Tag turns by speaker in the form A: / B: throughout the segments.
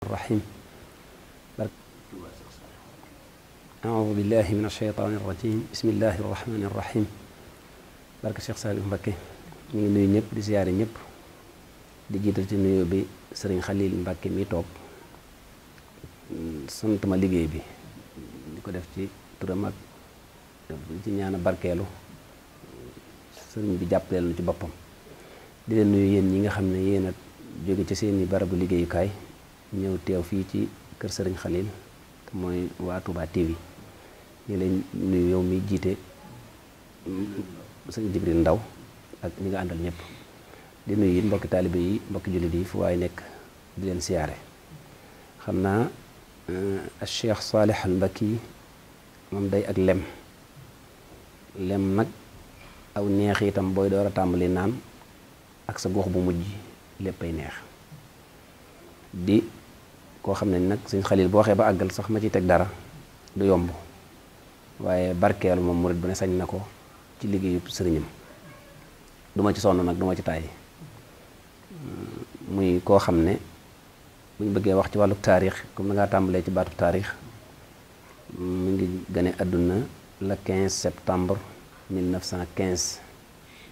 A: الرحيم أعوذ بالله من الشيطان الرجيم بسم الله الرحمن الرحيم barke Cheikh Saliou Mbacke ñu ngi nuyu ñëpp di siyaare ñëpp di jiital ci nuyoo bi Serigne Khalil Mbacke mi toog sant ma liggéey bi di ko def ci turam ak ci ñaana barkeelu sëriñ bi jàppaleel na ci boppam di leen nuyu yéen ñi nga xam ne yéen a jóge ci seeni barabu liggéeyukaay ñëw teew fii ci kër Serigne Khalil te mooy waa Touba TV ñu leen nuyu yow mi jiite sëñ Jibril Ndaw ak ñi nga àndal ñëpp di nuyu it mbokki taalibe yi mbokki jullit yi fu waaye nekk di leen siyaare xam naa Cheikh Salih al Mbacke moom day ak lem nag aw neex itam booy door a tàmbali naan ak sa gox bu mujj léppay neex di koo xam ne nag sëñ Khalil boo waxee ba àggal sax ma ci teg dara du yomb waaye barkeelu moom murit bu ne sañ na ko ci liggéeyu sëriñam duma ci sonn nag duma ci tàyyi muy koo xam ne bu ñu bëggee wax ci wàllu taarix comme na ngaa tàmbalee ci baatu taarix mu ngi gane àdduna le 15 septembre 1915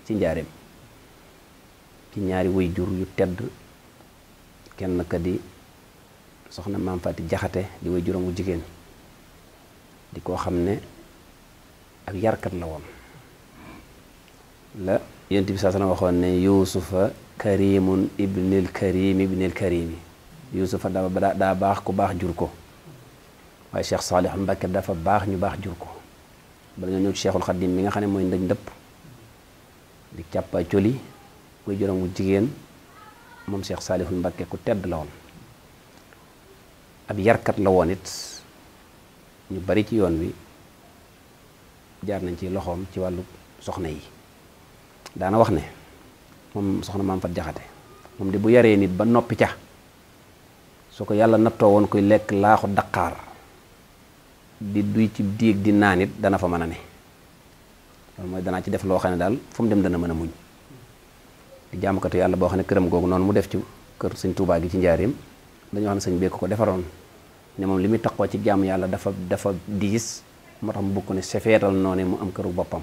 A: ci njaareem ci ñaari way jur yu tedd kenn ka di soxna maam Faati Jaxate di way juram wu jigéen di koo xam ne ak yarkat la woon la yonent bi saa sana waxoon ne yuusufa karimun ibnil karimi yuusufa daa baax ku baax jur ko waaye Cheikh Salih Mbacke dafa baax ñu baax jur ko bala ñoo ñëw ci Cheikhul Khadim mi nga xam ne mooy ndëj ndëpp di càppa coli kuy juróom wu jigéen moom Cheikh Salih Mbacke ku tedd la woon ab yarkat la woon it ñu bari ci yoon wi jaar nañ ci loxoom ci wàllu soxna yi daana wax ne moom soxna maam Fat Jaxate moom di bu yaree nit ba noppi ca su ko yàlla nattoo woon koy lekk laaxu daqaar di duy ci diig di naan it dana fa mën a ne loolu mooy danaa ci def loo xam ne daal fu mu dem dana mën a muñ di jaamukatu yàlla boo xam ne këram googu noonu mu def ci kër sëñ Tuubaa gi ci njaareem dañoo xam ne sëñ bee ko defaroon ne moom li muy taxoo ci jaamu yàlla dafa diis moo tax mu bëgg ko ne sefeetal noonu mu am këru boppam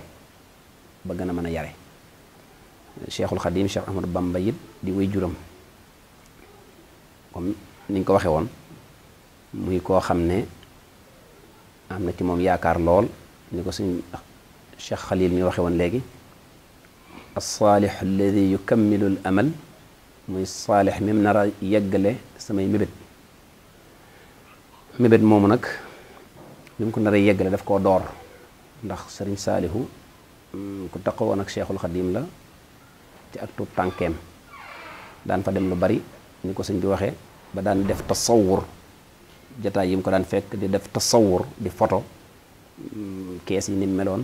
A: ba gën a mën a yare Cheikhul Khadim Cheikh Ahmadou Bamba it di way juram comme ni ñu ko waxee woon muy koo xam ne am na ci moom yaakaar lool ni ko suñ Cheikh Khalil mi waxe woon léegi as-saalih alladi yukammilu al amal muy saalih mi mu nar a yeggale samay mébét moomu nag bi mu ko nar a yeggale daf koo door ndax sëriñ Saalihu ku taxawoon ak Cheikhul Khadim la ci ak tuut tànkeem daan fa dem lu bari ni ko sëñ bi waxee ba daan def tasawur jataay yi mu ko daan fekk di def tasawur di photo kees yi ni mu meloon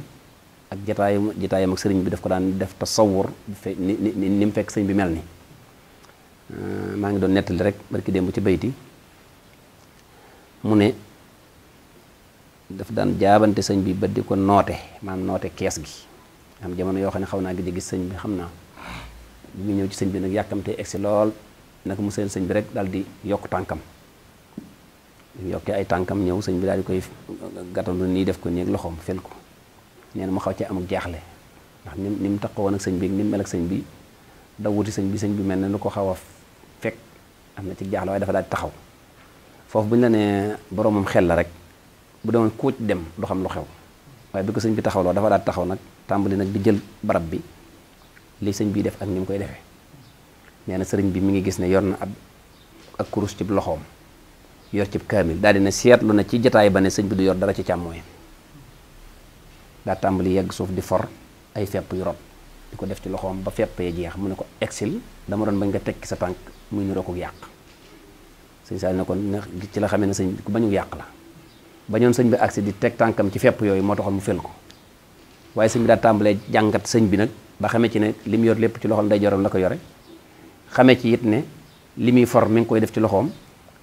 A: ak jataayam ak sëriñ bi daf ko daan def tasawur ni mu fekk sëñ bi mel ni maa ngi doon nettali rek barki démb ci bayti mu ne daf daan jaabante sëñ bi ba di ko noote maanaam noote kees gi am jamono yoo xam ne xaw naa gëj a gis sëñ bi xam naa bi mu ñëw ci sëñ bi nag yàkkamte egsi lool naka mu seen sëñ bi rek daal di yokk tànkam yokkee ay tànkam ñëw sëñ bi daal di koy gàttandu nii def ko nii ak loxoom fel ko nee na mu xaw cee amuk jaaxle ndax ni mu taxaw woon ak sëñ bi ni mu mel ak sëñ bi daw wuti sëñ bi mel ne lu ko xaw a fekk am na ci jaaxle waaye dafa daal di taxaw foofu bu ñu la nee boromam xel la rek bu demoon kuuc dem du xam lu xew waaye bi ko sëñ bi taxawloo dafa daal di taxaw nag tàmbali nag di jël barab bi li sëñ bi def ak ni mu koy defee nee na sëriñ bi mi ngi gis ne yor na ak kurus ci loxoom yor ci kaamil daal di ne seetlu na ci jataay ba ne sëñ bi du yor dara ci càmmooyam daa tàmbali yegg suuf di for ay fepp yu rot di ko def ci loxoom ba fepp ya jeex mu ne ko exil dama doon bañ nga tekki sa tànk muy niroo ko yàq sëñ Saaliw ne ko ci la xamee ne sëñ bi ku bañu yàq la bañoon sëñ bi agsi di teg tànkam ci fepp yooyu moo taxoon mu fel ko waaye sëñ bi daa tàmbalee jàngat sëñ bi nag ba xamee ci ne li mu yor lépp ci loxoom day joram la ko yore xamee ci it ne li muy for mi ngi koy def ci loxoom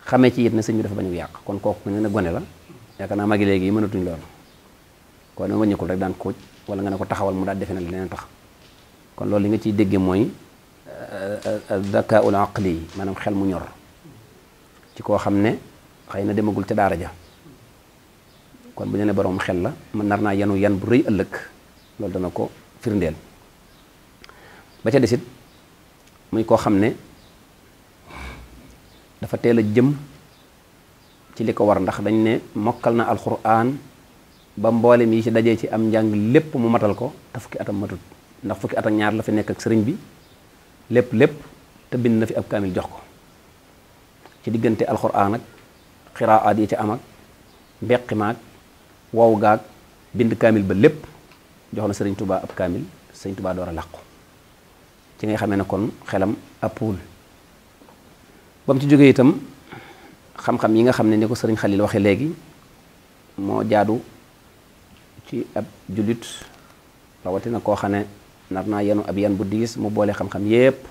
A: xamee ci it ne sëñ bi dafa bañu yàq kon kooku ne gone la yaakaar naa magi léegi yi mënatuñ loolu kon nag wàññikul rek daan kóoc wala nga ne ko taxawal mu daal defe na leneen tax kon loolu li nga ciy dégge mooy zakaul aqli maanaam xel mu ñor ci koo xam ne xëy na demagul ca daara ja kon bu ñu ne borom xel la man nar naa yanu yan bu rëy ëllëg loolu dana ko firndeel ba ca desit muy koo xam ne dafa teel a jëm ci li ko war ndax dañ ne mokkal na alxuraan ba mboolem yi ci dajee ci am njàng lépp mu matal ko te fukki atam matut ndax fukki at ak ñaar la fi nekk ak sëriñ bi lépp te bind na fi ab kaamil jox ko ci diggante alxuraan ak xiraat yi ci am ak mbeqi maag wow gaag bind kaamil ba lépp jox na sëriñ Touba ab kaamil sëriñ Touba door a làqu ci ngay xamee ne kon xelam appul ba mu ci jógee itam xam-xam yi nga xam ne ni ko sëriñ Xalil waxe léegi moo jaadu ci ab jullit rawatina koo xam ne nar naa yenu ab yan bu diis mu boole xam-xam yépp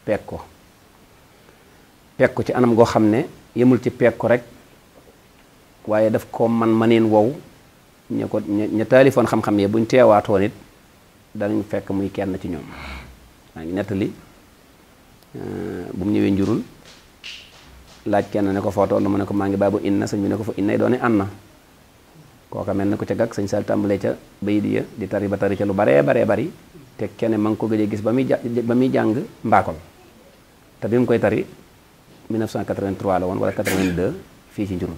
A: peeg ko ci anam goo xam ne yemul ci peeg ko rek waaye daf ko maneen wow ña taalifoon xam-xam yee buñ teewaatoon it danañ fekk muy kenn ci ñoom maa ngi nettali bu mu ñëwee njurul laaj kenn ne ko foo toll mu ne ko maa ngi baabu inna sëñ bi ne ko fa innay doone an na kooka mel na ko ca gàkk sëñ Sall tàmbalee ca bayit ya di tari ba tari ca lu baree bari te kenn ma ngi ko gëjee gis ba muy jàng mbaakol te bi mu koy tari 1983 la woon wala 82 fii ci njurul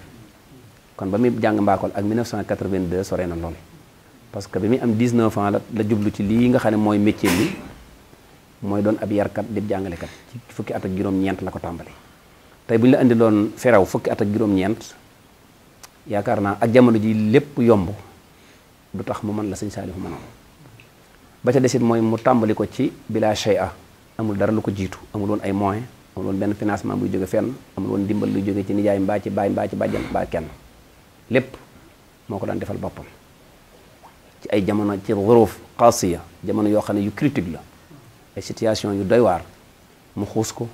A: kon ba muy jàng mbaakol ak 1982 sore na lool parce que bi muy am 19 ans la jublu ci lii nga xam ne mooy métier bi mooy doon ab yarkat di jàngalekat ci fukki at ak juróom-ñeent la ko tàmbali tey bu ñu la andi doon feraw fukki at ak juróom-ñeent yaakaar naa ak jamono ji lépp yomb du tax mu mën la sëñ Saalihu mënoon ba ca desit mooy mu tàmbali ko ci bila shay'a amul dara lu ko jiitu amul woon ay moyens amul woon benn financement buy jóge fenn amul woon ndimbal luy jóge ci nijaay mbaa ci baay mbaa ci bàjjan mbaa kenn lépp moo ko daan defal boppam ci ay jamono ci xuruuf xaasiya jamono yoo xam ne yu critique la ay situation yu doy waar mu xuus ko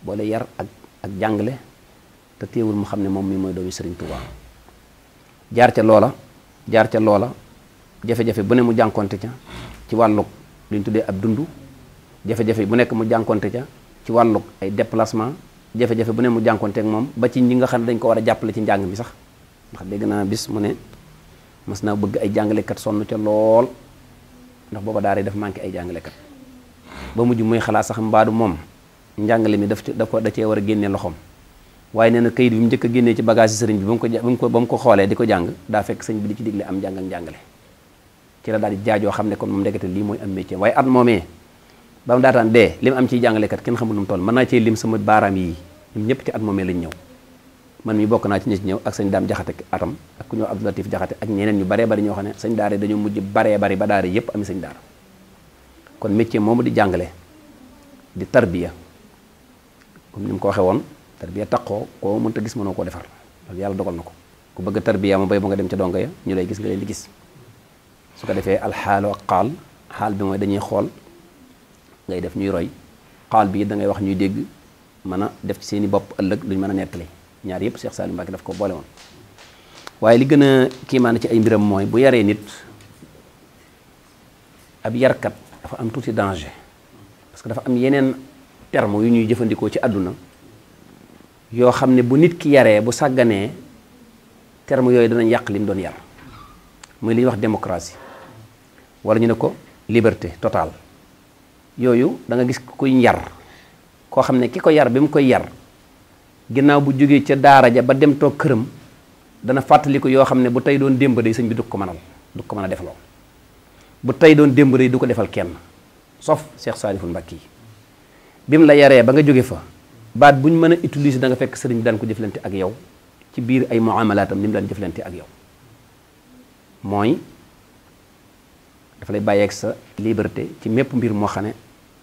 A: boole yar ak jàngale te téewul mu xam ne moom mi mooy doomi Sëriñ Tuubaa jaar ca loola jafe-jafe bu ne mu jànkonte ca ci wàllug lu ñu tuddee ab dund jafe-jafe bu nekk mu jànkonte ca ci wàllug ay déplacement jafe-jafe bu ne mu jànkonte ak moom ba ci ñi nga xam ne dañ ko war a jàppale ci njàng mi sax ndax dégg naa bis mu ne mas naa bëgg ay jàngalekat sonn ca lool ndax booba daara daf manqué ay jàngalekat ba mujj muy xalaat sax mbaadu moom njàngale mi da cee war a génnee loxoom waaye nee na kayit bi mu njëkk a génnee ci bagage sëriñ bi ba mu ko xoolee di ko jàng daa fekk sëñ bi di ci digle am jàng ak njàngale ci la daal di jaajoo xam ne kon moom ndekete lii mooy am métier waaye at moomee ba mu daataan dee li mu am ciy jàngalekat kenn xamul nu mu toll mën naa cee lim sama baaraam yii ñoom ñëpp ci at moomee lañ ñëw man mi bokk naa ci ñi ci ñëw ak sëñ daam jaxate atam ak ku ñëw Abdou Latif jaxate ak ñeneen ñu baree bari ñoo xam ne sëñ daara dañoo mujj baree bari ba daara yëpp ami sëñ daara kon métier moomu di jàngale di tarbiya comme ni mu ko waxee woon tarbiya taqoo koo mënta gis mënoo koo defar loolu yàlla dogal na ko ku bëgg tarbiya ma bay ba nga dem ca donga ya ñu lay gis nga leen di gis su ko defee alxaalu ak xaal bi mooy dañuy xool ngay def ñuy roy xaal bi da ngay wax ñuy dégg mën a def ci seen i bopp ëllëg luñ mën a nettali ñaar yëpp Cheikh Saliou Mbacké daf ko boole woon waaye li gën a kiimaane ci ay mbiram mooy bu yaree nit ab yarkat dafa am tuuti danger parce que dafa am yeneen terme yu ñuy jëfandikoo ci àdduna yoo xam ne bu nit ki yaree bu sàgganee terme yooyu danañ yàq li mu doon yar muy li ñuy wax démocratie wala ñu ne ko liberté totale yooyu da nga gis kuy yar koo xam ne ki ko yar bi mu koy yar ginnaaw bu jógee ca daara ja ba dem toog këram dana fàttali ko yoo xam ne bu tey doon démb day sëñ bi du ko mën a defloo bu tey doon démb day du ko defal kenn sauf Cheikh Saliou Mbacké yi bi mu la yaree ba nga jóge fa baat bu ñu mën a utiliser da nga fekk sëriñ bi daan ko jëflante ak yow ci biir ay muamalaatam ni mu daan jëflante ak yow mooy dafa lay bàyyeeg sa liberté ci mépp mbir moo xam ne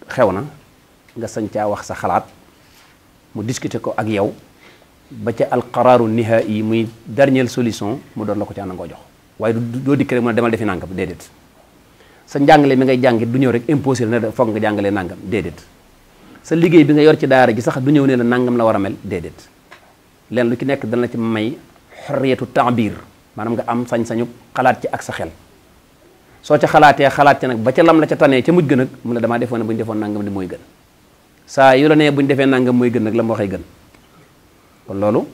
A: xew na nga sañ caa wax sa xalaat mu discuter ko ak yow ba ca alqaraaru nihaayi muy dernière solution mu doon la ko ca nangoo jox waaye doo dikk rek mu ne demal defi nangam déedéet sa njàngale mi ngay jàngit du ñëw rek imposé la ne foog nga jàngalee nangam déedéet sa liggéey bi nga yor ci daara ji sax du ñëw ne la nangam la war a mel déedéet leen lu ci nekk dana la ci may xorriyatu taabir maanaam nga am sañ-sañu xalaat ci ak sa xel soo ca xalaatee xalaat ca nag ba ca lam la ca tanee ca mujj gën nag mu ne damaa defoon ne bu ñu defoon nangam di mooy gën saa yu la nee bu ñu defee nangam mooy gën nag la ma waxee gën kon loolu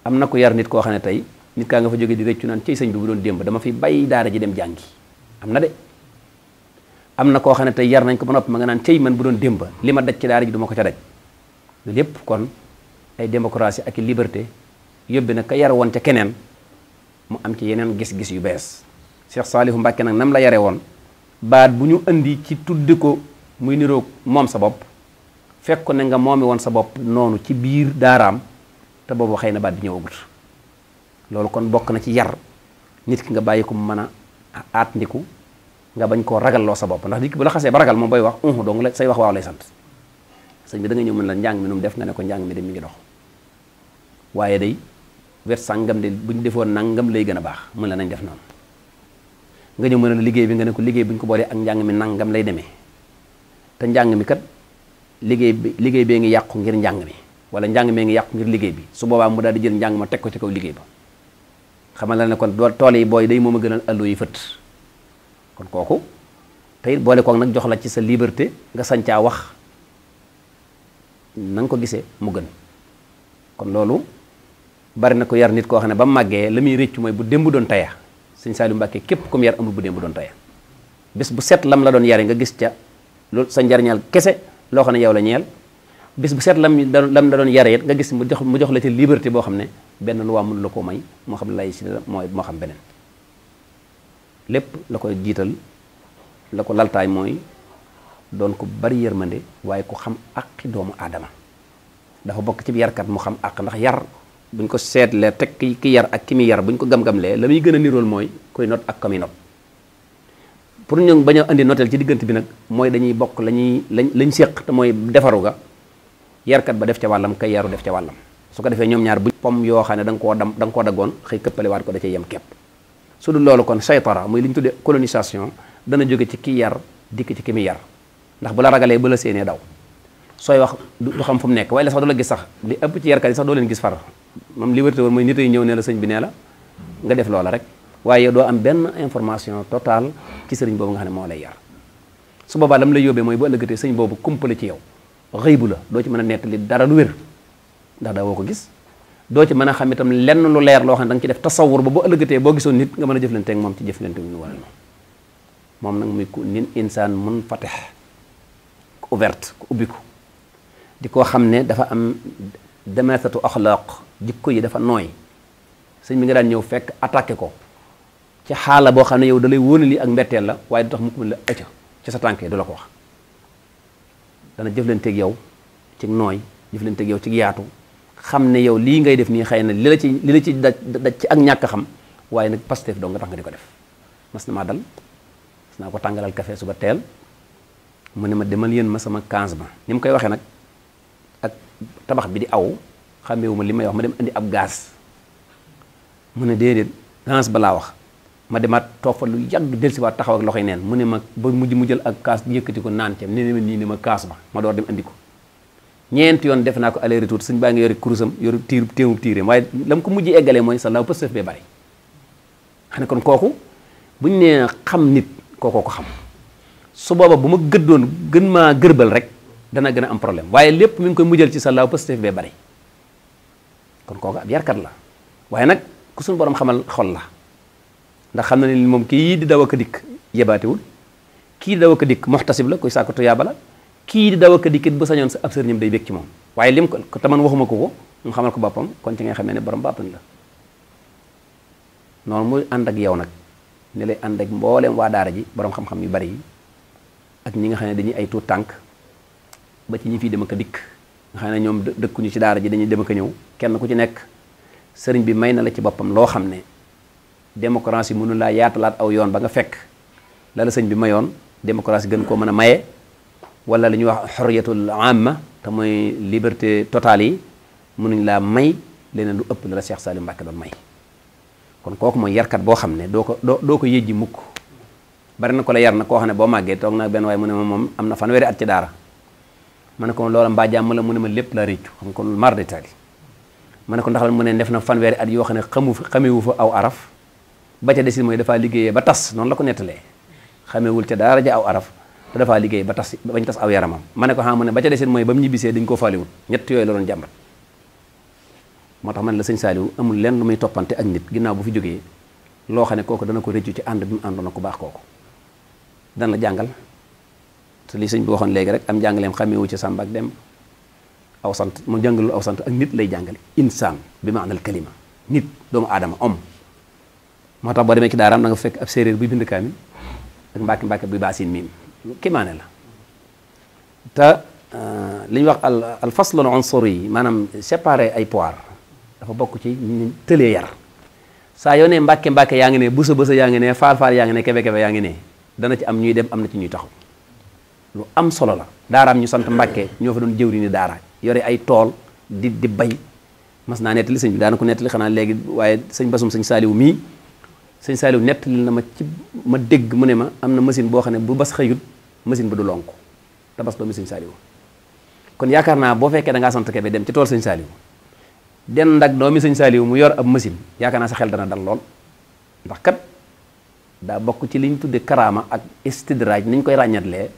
A: am na ko yar nit koo xam ne tey nit kaa nga fa jóge di rëccu naan ciy sëñ bi bu doon démb dama fi bàyyi daara ji dem jàngi am na de am na koo xam ne tey yar nañ ko ba noppi ma nga naan ciy man bu doon démb li ma daj ci daara ji du ma ko ca daj loolu yépp kon ay démocratie ak i liberté yóbbi na ka yar woon ca keneen mu am ci yeneen gis-gis yu bees Cheikh Saliou Mbacke nag nam la yare woon baat bu ñu indi ci tuddi ko muy niroog moom sa bopp fekk ko ne nga moomi woon sa bopp noonu ci biir daaraam te boobu xëy na baat bi ñëwagut loolu kon bokk na ci yar nit ki nga bàyyi ko mu mën a aat ndiku nga bañ koo ragalloo sa bopp ndax nit ki bu la xasee ba ragal moom booy wax donc la say wax waaw lay sant sëñ bi da nga ñëw mën la njàng mi nu mu def nga ne ko njàng mi de mi ngi dox waaye day wet sàngam de bu ñu defoon nangam lay gën a baax mën la nañ def noonu nga ñëw mën la liggéey bi nga ne ko liggéey bu ñu ko boolee ak njàng mi nangam lay demee te njàng mi kat liggéey bee ngi yàqu ngir njàng mi wala njàng mee ngi yàqu ngir liggéey bi su boobaa mu daal di jël njàng ma teg ko ci kaw liggéey ba xamal la ne kon tool yi booy day moom a gënal allo yi fët kon kooku te it boole koog nag jox la ci sa liberté nga sañ caa wax na nga ko gisee mu gën kon loolu bari na ko yar nit koo xam ne ba màggee la muy réccu mooy bu démb doon taya sëñ Saliou Mbacke képp comme yar amul bu démb doon taya bis bu set lam la doon yare nga gis ca loolu sa njariñal kese loo xam ne yow la ñeel bis bu set lam la doon yare it nga gis mu jox la ci liberté boo xam ne benn lu waa mënu la koo may moo xam lay si mooy moo xam beneen lépp la koy jiital la ko laltaay mooy doon ko bari yërmande waaye ku xam aqi doomu aadama dafa bokk ci yarkat mu xam aq ndax yar buñ ko seetlee teg ki yar ak ki muy yar buñ ko gam-gamlee la muy gën a nirool mooy koy not ak ka muy not pour ñu bañ a andi noteel ci diggante bi nag mooy dañuy bokk lañ séq te mooy defaru ga yarkat ba def ca wàllam kay yaru def ca wàllam su ko defee ñoom ñaar buñ pom yoo xam ne da nga koo daggoon xëy këppale waat ko da cay yem képp su dul loolu kon saytara muy li ñu tuddee colonisation dana jóge ci ki yar dikk ci ki muy yar ndax bu la ragalee bu la séenee daw sooy wax du xam fu mu nekk waaye la sax du la gis sax li ëpp ci yarkat yi sax doo leen gis far moom li wërte woon mooy nit yi ñëw ne la sëñ bi nee la nga def loola rek waaye doo am benn information totale ci sëriñ boobu nga xam ne moo lay yar su boobaa lam lay yóbbee mooy bu ëllëgatee sëñ boobu kumpale ci yow xëy bu la doo ci mën a nettali dara lu wér ndax daa woo ko gis doo ci mën a xam itam lenn lu leer loo xam ne da nga ci def tasawur ba bu ëllëgatee boo gisoon nit nga mën a jëflante ak moom ci jëflante wu ñu war a moom nag muy ku nin insaan mun fatih ku ouverte ku ubbiku di koo xam ne dafa am demeetatu axlaaq jikko yi dafa nooy sëñ bi nga daan ñëw fekk attaqué ko ci xaala boo xam ne yow da lay wóone lii ak mbetteel la waaye du tax mukk la ëcca ci sa tànkee du la ko wax dana jëflanteeg yow ci nooy jëflanteeg yow ci yaatu xam ne yow lii ngay def nii xëy na li la ci daj ci ak ñàkk xam waaye nag Pastef doo nga tax nga di ko def mas na maa dal mas naa ko tàngalal café suba teel mu ne ma demal yéen ma sama 15 ba ni mu koy waxee nag ak tabax bi di aw xàmmeewu ma li may wax ma dem indi ab gaz mu ne déedéet gaz ba laa wax ma demaat toog fa lu yàgg dellusiwaat taxaw ak loxoy neen mu ne ma ba mujj mu jël ak kaas yëkkati ko naan ceeb ne ma nii ne ma kaas ba ma door dem andi ko ñeenti yoon def naa ko aller retour sëñ baa ngi yori kurusam yori tiireem waaye la mu ko mujj eggalee mooy sa law Pastef bee bari xam ne kon kooku buñ nee xam nit kookoo ko xam su booba bu ma gëddoon gën maa gërbal rek dana gën a am problème waaye lépp mi ngi koy mujjal ci sa law Pastef bee bari kon kooku ab yarkat la waaye nag ku suñu borom xamal xol la ndax xam na ne moom kii di daw ak a dikk yebaatewul kii di daw ak a dikk muxtasib la kuy sàkku tuyaaba la kii di daw ak a dikk it bu sañoon sa ab sëriñam day bég ci moom waaye lim ko taman waxuma ko mu xamal ko boppam kon ci ngay xamee ne borom bàppan la noonu muy ànd ak yow nag ni lay ànd ak mbooleem waa daara ji borom xam-xam yu bari yi ak ñi nga xam ne dañuy ay tuut tànk ba ci ñi fiy dem ak a dikk nga xam ne ñoom dëkkuñu ci daara ji dañuy dem ak a ñëw kenn ku ci nekk sëriñ bi may na la ci boppam loo xam ne démocratie mënu laa yaatalaat aw yoon ba nga fekk la sëñ bi mayoon démocratie gën koo mën a maye wala li ñuy wax xorriyatul amma te mooy liberté totale yi mënuñ laa may leneen lu ëpp la Cheikh Saliou Mbacke doon may kon kooku mooy yarkat boo xam ne doo ko yëjji mukk bari na ko la yar na koo xam ne boo màggee toog naa benn waaye mu ne ma moom am na fanweeri at ci daara ma ne ko loola mbaa jàmm la mu ne ma lépp la réccu xam ko mar de tali ma ne ko ndax mu ne def na fanweeri at yoo xam ne xamewu fa aw araf ba ca desit mooy dafaa liggéeyee ba tas noonu la ko nettalee xamewul ca daara ja aw araf te dafaa liggéey ba tas bañ tas aw yaramam ma ne ko xam mu ne ba ca desit mooy ba mu ñibbisee dañ koo faaliwul ñett yooyu la doon jàmbat moo tax man la sëñ Saliou amul lenn lu muy toppante ak nit ginnaaw bu fi jógee loo xam ne kooku dana ko rëccu ci ànd bi mu àndoon ku baax kooku dana la jàngal te li sëñ bi waxoon léegi rek am jàngaleem xameewu ci Sàmba ak Demba aw sant mu jàngalul aw sant ak nit lay jàngale insaan bi maanal kalima nit doomu aadama homme moo tax boo demee ci daaraam da nga fekk ab séeréer buy bind kaamil ak mbàkke buy baasin miim kimaane la te li ñuy wax al faslul unsuri yi maanaam séparer ay poire dafa bokk ci ñu tëlee yar saa yoo ne mbàkke yaa ngi ne busa yaa ngi ne faal yaa ngi ne kebe yaa ngi ne dana ci am ñuy dem am na ci ñuy taxaw lu am solo la daaraam ñu sant mbàkke ñoo fa doon jëwri ni daara yore ay tool di bay mas naa nettali sëñ bi daana ko nettali xanaa léegi waaye sëñ basum sëñ Saliou mii sëñ Saliou nettali na ma ci ma dégg mu ne ma am na machine boo xam ne bu bas xëyut machine ba du lonk te bas doomi sëñ Saliou kon yaakaar naa boo fekkee da ngaa sant kebe dem ci tool sëñ Saliou den ndak doomi sëñ Saliou mu yor ab machine yaakaar naa sa xel dana dal lool ndax kat daa bokk ci li ñu tudde karaama ak istidraaj ni ñu koy ràññatlee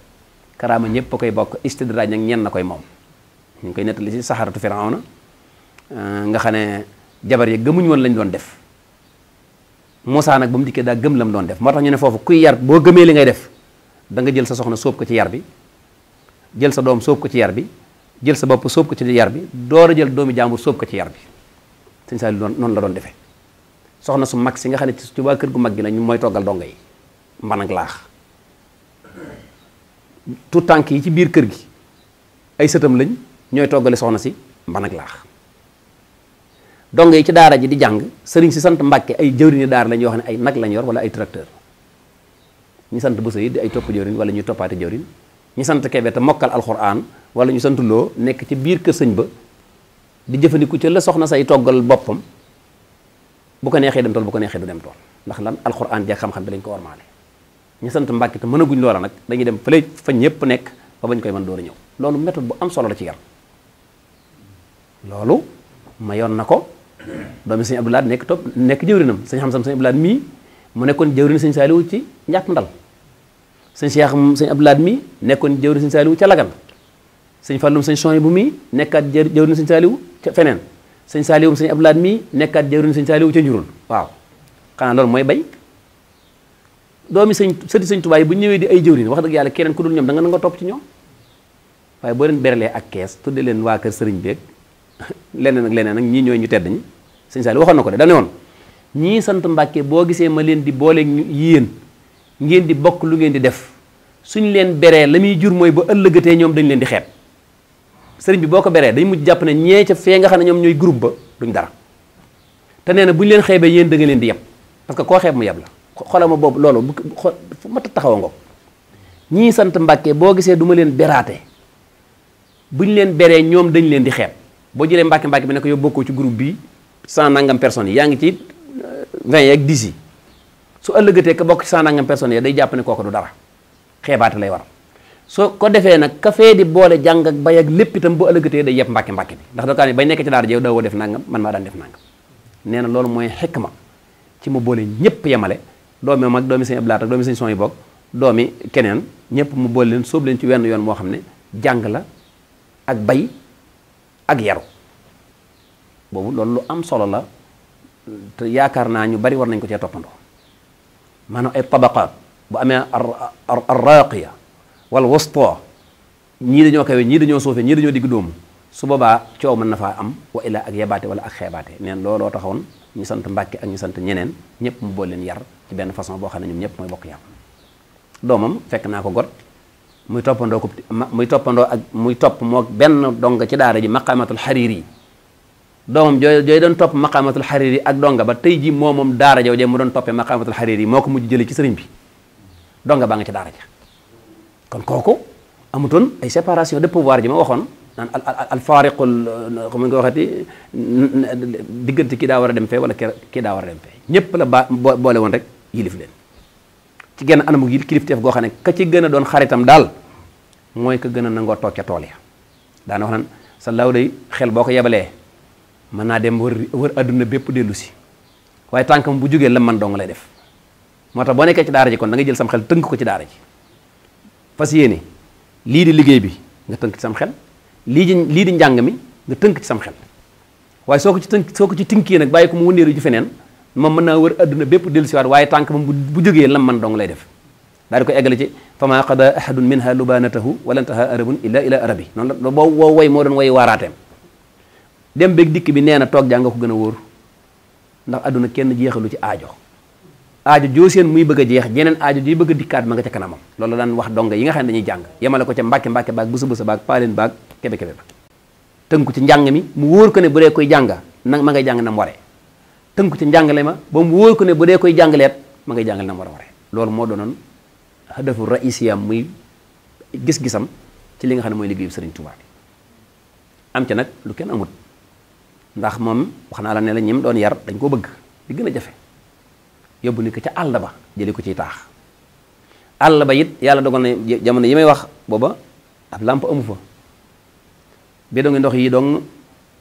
A: karaama ñëpp a koy bokk istidraaj nag ñenn na koy moom ñu ngi koy nettali ci saxaratu Firawna nga xam ne jabar yi gëmuñ woon lañ doon def Moussa nag ba mu dikkee daa gëm la mu doon def moo tax ñu ne foofu kuy yar boo gëmee li ngay def da nga jël sa soxna sóob ko ci yar bi jël sa doom sóob ko ci yar bi jël sa bopp sóob ko ci yar bi door a jël doomi jàmbur sóob ko ci yar bi sëñ Saliou doon noonu la doon defee soxna su mag si nga xam ne ci waa kër gu mag gi la ñu mooy toggal donga yi mban ak laax tout tànk yi ci biir kër gi ay sëtam lañ ñooy toggale soxna si mban ak laax donga yi ci daara ji di jàng sëriñ si sant Mbàkke ay jëwriñu daara lañ yoo xam ne ay nag lañ yor wala ay tracteur ñi sant Bousso yi di ay topp jëwriñ wala ñuy toppaate jëwriñ ñi sant Kebe te mokkal alxuraan wala ñu sant Loo nekk ci biir kër sëñ ba di jëfandiku ci la soxna say toggal boppam bu ko neexee dem tool bu ko neexee du dem tool ndax lan alxuraan jeeg xam-xam bi lañ ko warmaale ñi sant Mbàkke te mënaguñ loola nag dañuy dem fële fa ñëpp nekk ba bañ koy mën door a ñëw loolu méthode bu am solo la ci yar loolu mayoon na ko doomi sëñ Abdou Lahad nekk jëwrinam sëñ xam-sam sëñ Abdou Lahad mii mu nekkoon jëwrin sëñ Saliou ci njàpp ndal sëñ Cheikh sëñ Abdou Lahad mii nekkoon jëwrin sëñ Saliou ca Lagan sëñ Fallum sëñ Soy bu mii nekkaat jëwrin sëñ Saliou ca feneen sëñ Saliou sëñ Abdou Lahad mii nekkaat jëwrin sëñ Saliou ca njurul waaw xanaa loolu mooy bay doomi sëti sëñ Tuubaa yi bu ñëwee di ay jëwrin wax dëgg yàlla keneen ku dul ñoom da nga topp ci ñoom waaye boo leen berelee ak kees tudde leen waa kër sëriñ beeg leneen ak leneen ak ñii ñooy ñu tedd ñi sëñ Saliou waxoon na ko de da ne woon ñii sant Mbàkke boo gisee ma leen di booleeg yéen ngeen di bokk lu ngeen di def suñ leen beree la muy jur mooy ba ëllëgatee ñoom dañ leen di xeeb sëriñ bi boo ko beree dañ mujj jàpp ne ñee ca fee nga xam ne ñoom ñooy groupe ba duñ dara te nee na bu ñu leen xeebee yéen da nga leen di yeb parce que koo xeeb mu yeb la xoolal ma boobu loolu fu ma taxawa ngoog ñii sant Mbàkke boo gisee du ma leen beraate buñ leen beree ñoom dañ leen di xeeb boo jëlee Mbàkke bi ne ko yow bokkoo ci groupe bi 100 nangam personnes yi yaa ngi ci 20 ak 10 yi su ëllëgatee ka bokk ci 100 nangam personnes yi day jàpp ne kooku du dara xeebaate lay war soo ko defee nag ka fee di boole jàng ak bay ak lépp itam bu ëllëgatee day yeb Mbàkke bi ndax da kaa ne bay nekk ci daara jeew daawoo def nangam man maa daan def nangam nee na loolu mooy xikma ci mu boole ñëpp yemale doomi mag doomi sëñ Abdou Lahad ak doomi sëñ Son yi bokk doomi keneen ñëpp mu boole leen sóob leen ci wenn yoon moo xam ne jàng la ak bay ak yaru boobu loolu lu am solo la te yaakaar naa ñu bari war nañ ko cee toppandoo maanaam ay tabaqaat bu amee ar raqiya wala wasta ñii dañoo kawe ñii dañoo suufe ñii dañoo digg dóomu su boobaa coow mën na faa am wa illa ak yebaate wala ak xeebaate neen looloo taxawoon ñu sant Mbàkke ak ñu sant ñeneen ñëpp mu boole leen yar ci benn façon boo xam ne ñoom ñëpp mooy bokk yar doomam fekk naa ko got muy toppandoo ak muy topp moo benn donga ci daara ji maqamatul xariiri doomam jooy doon topp maqamatul xariiri ak donga ba tey ji moom daara jaw je mu doon toppee maqamatul xariiri moo ko mujj jële ci sëriñ bi donga baa nga ci daara ja kon kooku amutoon ay séparation de pouvoir ji ma waxoon naan al faariqul xam nga waxati diggante kii daa war a dem fee wala kii daa war a dem fee ñëpp la boole woon rek yilif leen ci genn anamu yi kilifteef goo xam ne ka ci gën a doon xaritam daal mooy ka gën a nangoo toog ca tool ya daana wax naan sa law day xel boo ko yebalee mën naa dem wër adduna bépp dellu si waaye tànkam bu jógee la man dong lay def moo tax boo nekkee ci daara ji kon da ngay jël sam xel tënk ko ci daara ji fas yéene lii di liggéey bi nga tënk ci sam xel lii di njàng mi nga tënk ci sam xel waaye soo ko ci tinkee nag bàyyi ko mu wëndeelu ci feneen moom mën naa wër adduna bépp dellu siwaat waaye tànk moom bu jógee lam man dong lay def daal di ko eggale ci fama qada ahadun minha lubanatahu wala ntaha arabun illa ila arabi noonu la boo woy moo doon woy waaraateem dem beeg dikk bi nee na toog jàng ko gën a wóor ndax adduna kenn jeexalu ci aajo joo seen muy bëgg a jeex jeneen aajo ji bëgg a dikkaat ma nga ca kanamam loolu daan wax donga yi nga xam ne dañuy jàng yemale ko ca mbàkke baag bësa baag paaleen baag kebe ba tënku ci njàng mi mu wóor ko ne bu dee koy jànga nag ma ngay jàng na mu waree tënku ci njàngale ma ba mu wóor ko ne bu dee koy jàngaleet ma ngay jàngale na mu war a waree loolu moo doonoon hadafu raisiyam muy gis-gisam ci li nga xam ne mooy liggéeyu Sëriñ Tuubaa bi am ca nag lu kenn amut ndax moom wax naa la ne la ñim doon yar dañ koo bëgg di gën a jafe yóbbu ni ko ca àll ba jëli ko ciy taax àll ba it yàlla dogal na jamono yi may wax booba ab lampe amu fa bidon ndox yi dong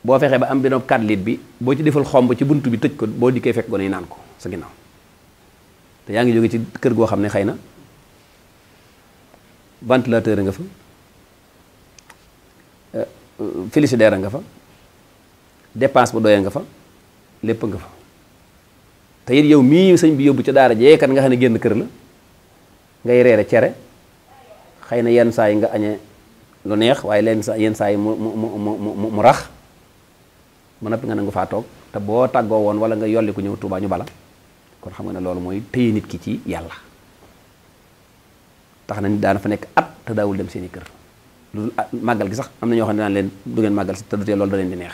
A: boo fexee ba am bidon 4 litres bi boo ci defal xomb ci buntu bi tëj ko boo dikkee fekk gone yi naan ko sa ginnaaw te yaa ngi jóge ci kër goo xam ne xëy na ventilateur nga fa frigidaire nga fa dépense bu doyee nga fa lépp nga fa te it yow mii sëñ bi yóbbu ca daara jee kat nga xam ne génn kër la ngay reere cere xëy na yenn saa yi nga añee lu neex waaye yenn saa yi mu rax ba noppi nga nangu faa toog te boo tàggoo woon wala nga yolli ko ñëw Tuubaa ñu bala kon xam nga ne loolu mooy téye nit ki ci yàlla tax na nit daana fa nekk at te daawul dem seeni kër lu màggal gi sax am na ñoo xam ne daan leen du ngeen màggal si te du tee loolu da leen di neex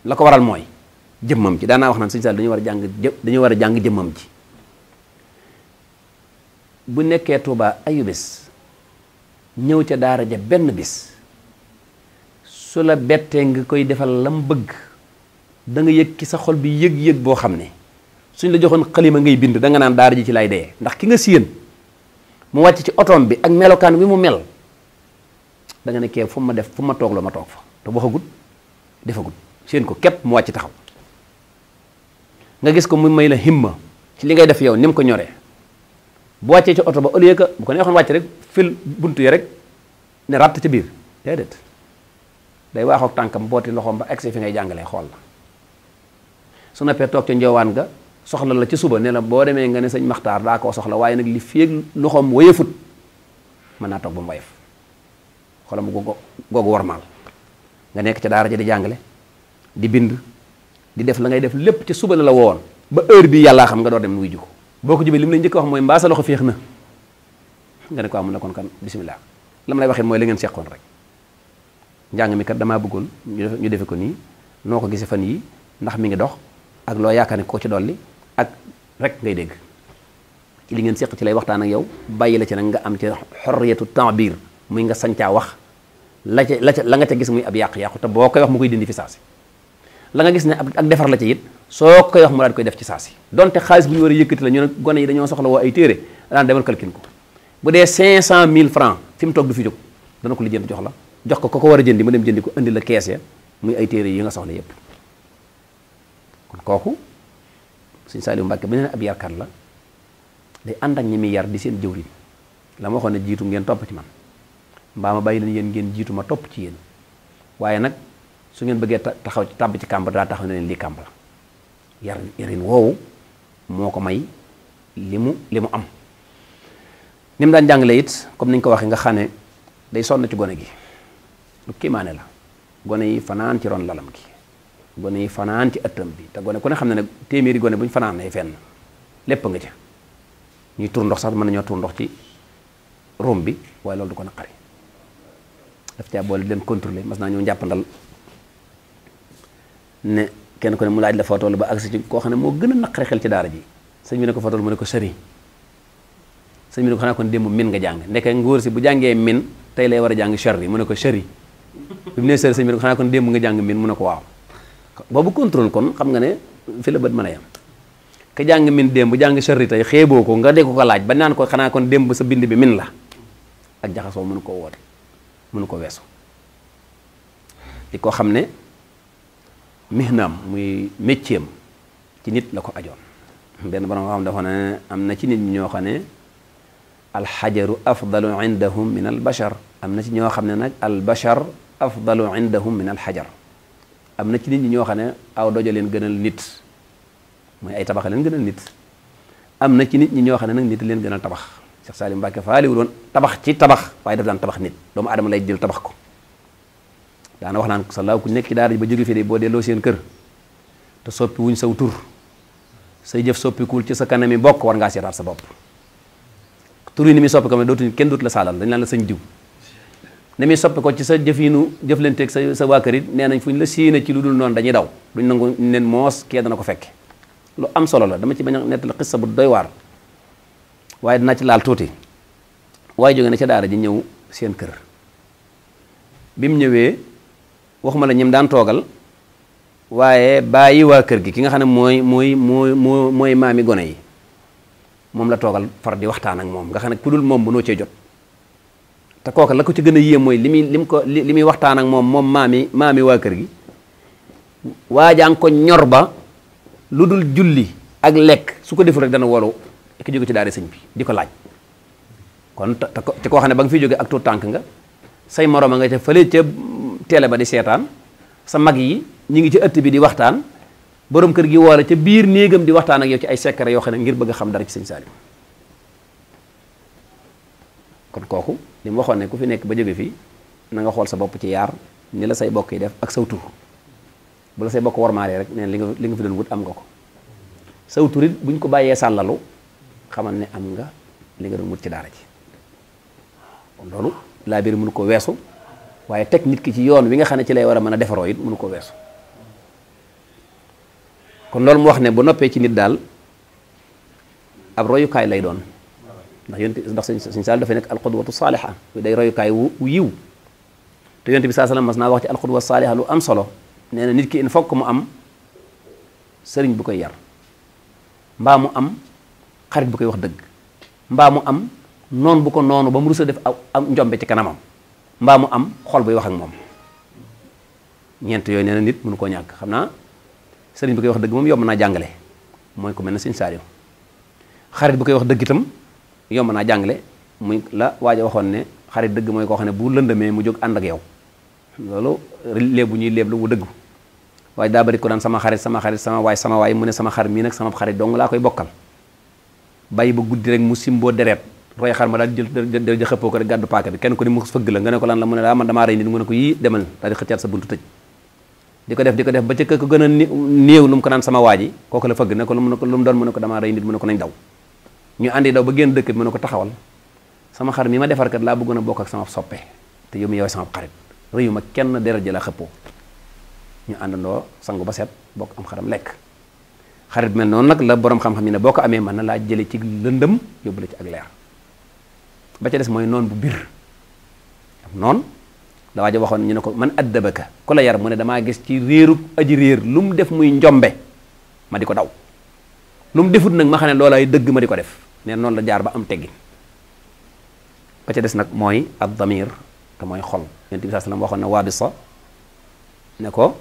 A: la ko waral mooy jëmmam ji daanaa wax naan sëñ Sall dañu war a jàng jëmmam ji bu nekkee Tuubaa ayu bés ñëw ca daara ja benn bis su la bettee nga koy defal lam bëgg da nga yëg ki sa xol bi yëg-yëg boo xam ne suñ la joxoon xalima ngay bind da nga naan daara ji ci lay dee ndax ki nga séen mu wàcc ci otoom bi ak melokaan bi mu mel da nga ne kee fu ma def fu ma toog la ma toog fa te waxagut defagut séen ko képp mu wàcc taxaw nga gis ko mu may la himma ci li ngay def yow ni mu ko ñoree bu wàccee ci oto ba au lieu que bu ko neexoon wàcc rek fil buntu yi rek ne ràtt ci biir déedéet day waaxook tànkam booti loxoom ba egsi fi ngay jàngalee xool la su noppee toog ca njoowaan nga soxla la ci suba ne la boo demee nga ne sëñ Maxtaar daa koo soxla waaye nag li féeg loxoom wayefut mën naa toog ba mu wayef xolam googu warmaal nga nekk ca daara ja di jàngale di bind di def la ngay def lépp ci suba la woon ba heure bi yàllaa xam nga door dem nuy ju ko boo ko jubee li mu lay njëkk wax mooy mbaa sa loxo féex na nga ne ko amul na kon kan bisimilah la ma lay waxee mooy li ngeen seqoon rek njàng mi kat damaa bëggoon ñu defe ko nii noo ko gisee fan yi ndax mi ngi dox ak loo yaakaar ne ko ci dolli ak rek ngay dégg ci li ngeen seq ci lay waxtaan ak yow bàyyi la ci nag nga am ci xorriyatu ta'bir muy nga sañcaa wax la nga ca gis muy ab yàqu-yàqu te boo koy wax mu koy dindi fi saasi la nga gis ne ak defar la ci it soo koy wax mu daal di koy def ci saasi donte xaalis bu ñu war a yëkkati la ñu ne gone yi dañoo soxla woo ay téere daan demal calcul ko bu dee 500 000 francs fi mu toog du fi jóg dana ko lijjanti jox la jox ko ko war a jëndi mu dem jëndi ko indi la kees ya muy ay téere yi nga soxla yépp kon kooku Sëñ Saliou Mbacke beneen ab yarkat la day ànd ak ñi muy yar di seen jëwriñ la ma waxoon ne jiitu ngeen topp ci man mbaa ma bàyyi leen yéen ngeen jiitu ma topp ci yéen waaye nag su ngeen bëggee taxaw ci tàbb ci kàmb daa taxaw ne leen lii kàmb la yarin woowu moo ko may li mu am ni mu daan jàngale it comme ni ñu ko waxee nga xam ne day sonn ci gone gi lu kiimaane la gone yi fanaan ci ron lalam gi gone yi fanaan ci ëttam bi te gone ku ne xam ne ne téeméeri gone bu ñu fanaan ne fenn lépp nga ca ñuy tur ndox sax mën nañoo tur ndox ci rom bi waaye loolu du ko naqari daf caa boole di leen contrôler mas naa ñëw njàppandal ne kenn ku ne mu laaj la fotoolu ba agsi ci koo xam ne moo gën a naqari xel ci daara ji sëñ bi ne ko fotoolu mu ne ko Serigne sëñ bi ne ko xanaa kon démb min nga jàng ndeke ngóor si bu jàngee min tey lay war a jàng charri mu ne ko charri bi mu nee sëñ bi ne ko xanaa kon démb nga jàng min mu ne ko waaw boobu contrôle kon xam nga ne fi la bët mën a yam ka jàng min démb jàng charri tey xeeboo ko nga de ko laaj ba naan ko xanaa kon démb sa bind bi min la ak jaxasoo mënu koo woote mënu ko weesu di ko xam ne mihnaam muy métier am ci nit la ko ajoon benn borom xam dafa ne am na ci nit ñoo xam ne alxajaru afdalu indahum min albashar am na ci ñoo xam ne nag albashar afdalu indahum min alxajar am na ci nit ñi ñoo xam ne aw dojo leen gënal nit mooy ay tabax leen gënal nit am na ci nit ñi ñoo xam ne nag nit leen gënal tabax Cheikh Salim Mbacke faaliwu doon tabax ci tabax waaye daf daan tabax nit doomu adama lay jël tabax ko daana wax naan sa laaw ku nekk ci daara ji ba jóge fii de boo delloo seen kër te soppi wuñ saw tur say jëf soppikuwul ci sa kanami bokk war ngaa seetaat sa bopp tur yi ni muy soppi ko dootuñ kenn dootu la saalal dañ naan la sëñ diw ni muy soppi ko ci sa jëfinu jëflanteeg sa waa kër it nee nañ fu ñu la séenee ci lu dul noonu dañuy daw duñ nangu nen moos kee dana ko fekke lu am solo la dama ci bañ a nettali xissa bu doy waar waaye dinaa ci laal tuuti waaye jóge na ca daara ji ñëw seen kër bi mu ñëwee waxuma la ñim daan toogal waaye bàyyi waa kër gi ki nga xam ne mooy maami gone yi moom la toogal far di waxtaan ak moom nga xam ne ku dul moom mënoo cee jot te kooka la ko ci gën a yéem mooy li muy waxtaan ak moom maami waa kër gi waajaa nga ko ñor ba lu dul julli ak lekk su ko deful rek dana wolu ki jóge ci daara sëñ bi di ko laaj kon te koo xam ne ba nga fiy jóge ak tuut tànk nga say moroom a nga ca fële ca télé ba di seetaan sa mag yi ñi ngi ci ëtt bi di waxtaan borom kër gi woole ca biir néegam di waxtaan ak yow ci ay secret yoo xam ne ngir bëgg a xam dara ci sëñ Salim kon kooku li mu waxoon ne ku fi nekk ba jóge fii na nga xool sa bopp ci yaar ni la say bokk yi def ak saw tur bu la say bokk warmaalee rek neen li nga fi doon wut am nga ko saw tur it buñ ko bàyyee sàllalu xamal ne am nga li nga doon wut ci daara ji kon loolu laa biir mënu ko weesu waaye teg nit ki ci yoon wi nga xam ne ci lay war a mën a defaroo it mënu ko weesu kon loolu mu wax ne bu noppee ci nit daal ab royukaay lay doon ndax sëñ Saal dafay nekk alxudwatu saaliha day royukaay wu yiw te yonent bi saa sallam mas naa wax ci alxudwa saaliha lu am solo nee na nit ki il faut que mu am sëriñ bu koy yar mbaa mu am xarit bu koy wax dëgg mbaa mu am noonu bu ko noonu ba mu rus a def am njombe ci kanamam mbaa mu am xol buy wax ak moom ñeent yooyu nee na nit mënu koo ñàkk xam naa sëriñ bu koy wax dëgg moom yomb naa jàngale mooy ko mel ne sëñ Saaliw xarit bu koy wax dëgg itam yomb naa jàngale muy la waaja waxoon ne xarit dëgg mooy koo xam ne bu lëndëmee mu jóg ànd ak yow loolu léebu ñuy léeb lu mu dëgg waaye daa bari ko daan sama xarit sama waay mu ne sama xarit mii nag sama xarit dong laa koy bokkal bàyyi ba guddi rek mu simboo deret roy xar ma daal jël xëppoo ko rek gàddu paaka bi kenn ko ni mu fëgg la nga ne ko lan la mu ne daa man damaa rey nit mu ne ko yii demal daal di xëccaat sa buntu tëj di ko def ba ca ko gën a néew lu mu ko naan sama waa ji kooku la fëgg ne ko lu mu doon mu ne ko damaa rey nit mu ne ko nañ daw ñu àndi daw ba génn dëkk bi mu ne ko taxawal sama xar mi ma defarkat laa bëggoon a bokk ak sama soppe te yow mi yow sama xarit rëyu ma kenn deret ji la xëppoo ñu àndandoo sangu ba set bokk am xaram lekk xarit mel noonu nag la borom xam-xam yi ne boo ko amee mën na laa jële ci lëndëm yóbbu la ci ak leer ba ca des mooy noon bu bir am noonu la waaja waxoon ñu ne ko man addabaka ku la yar mu ne damaa gis ci réerub aji réer lu mu def muy njombe ma di ko daw lu mu defut nag ma xam ne loolaay dëgg ma di ko def neen noonu la jaar ba am teggin ba ca des nag mooy ad damir te mooy xol yonent bi sallam waxoon na waabisa ne ko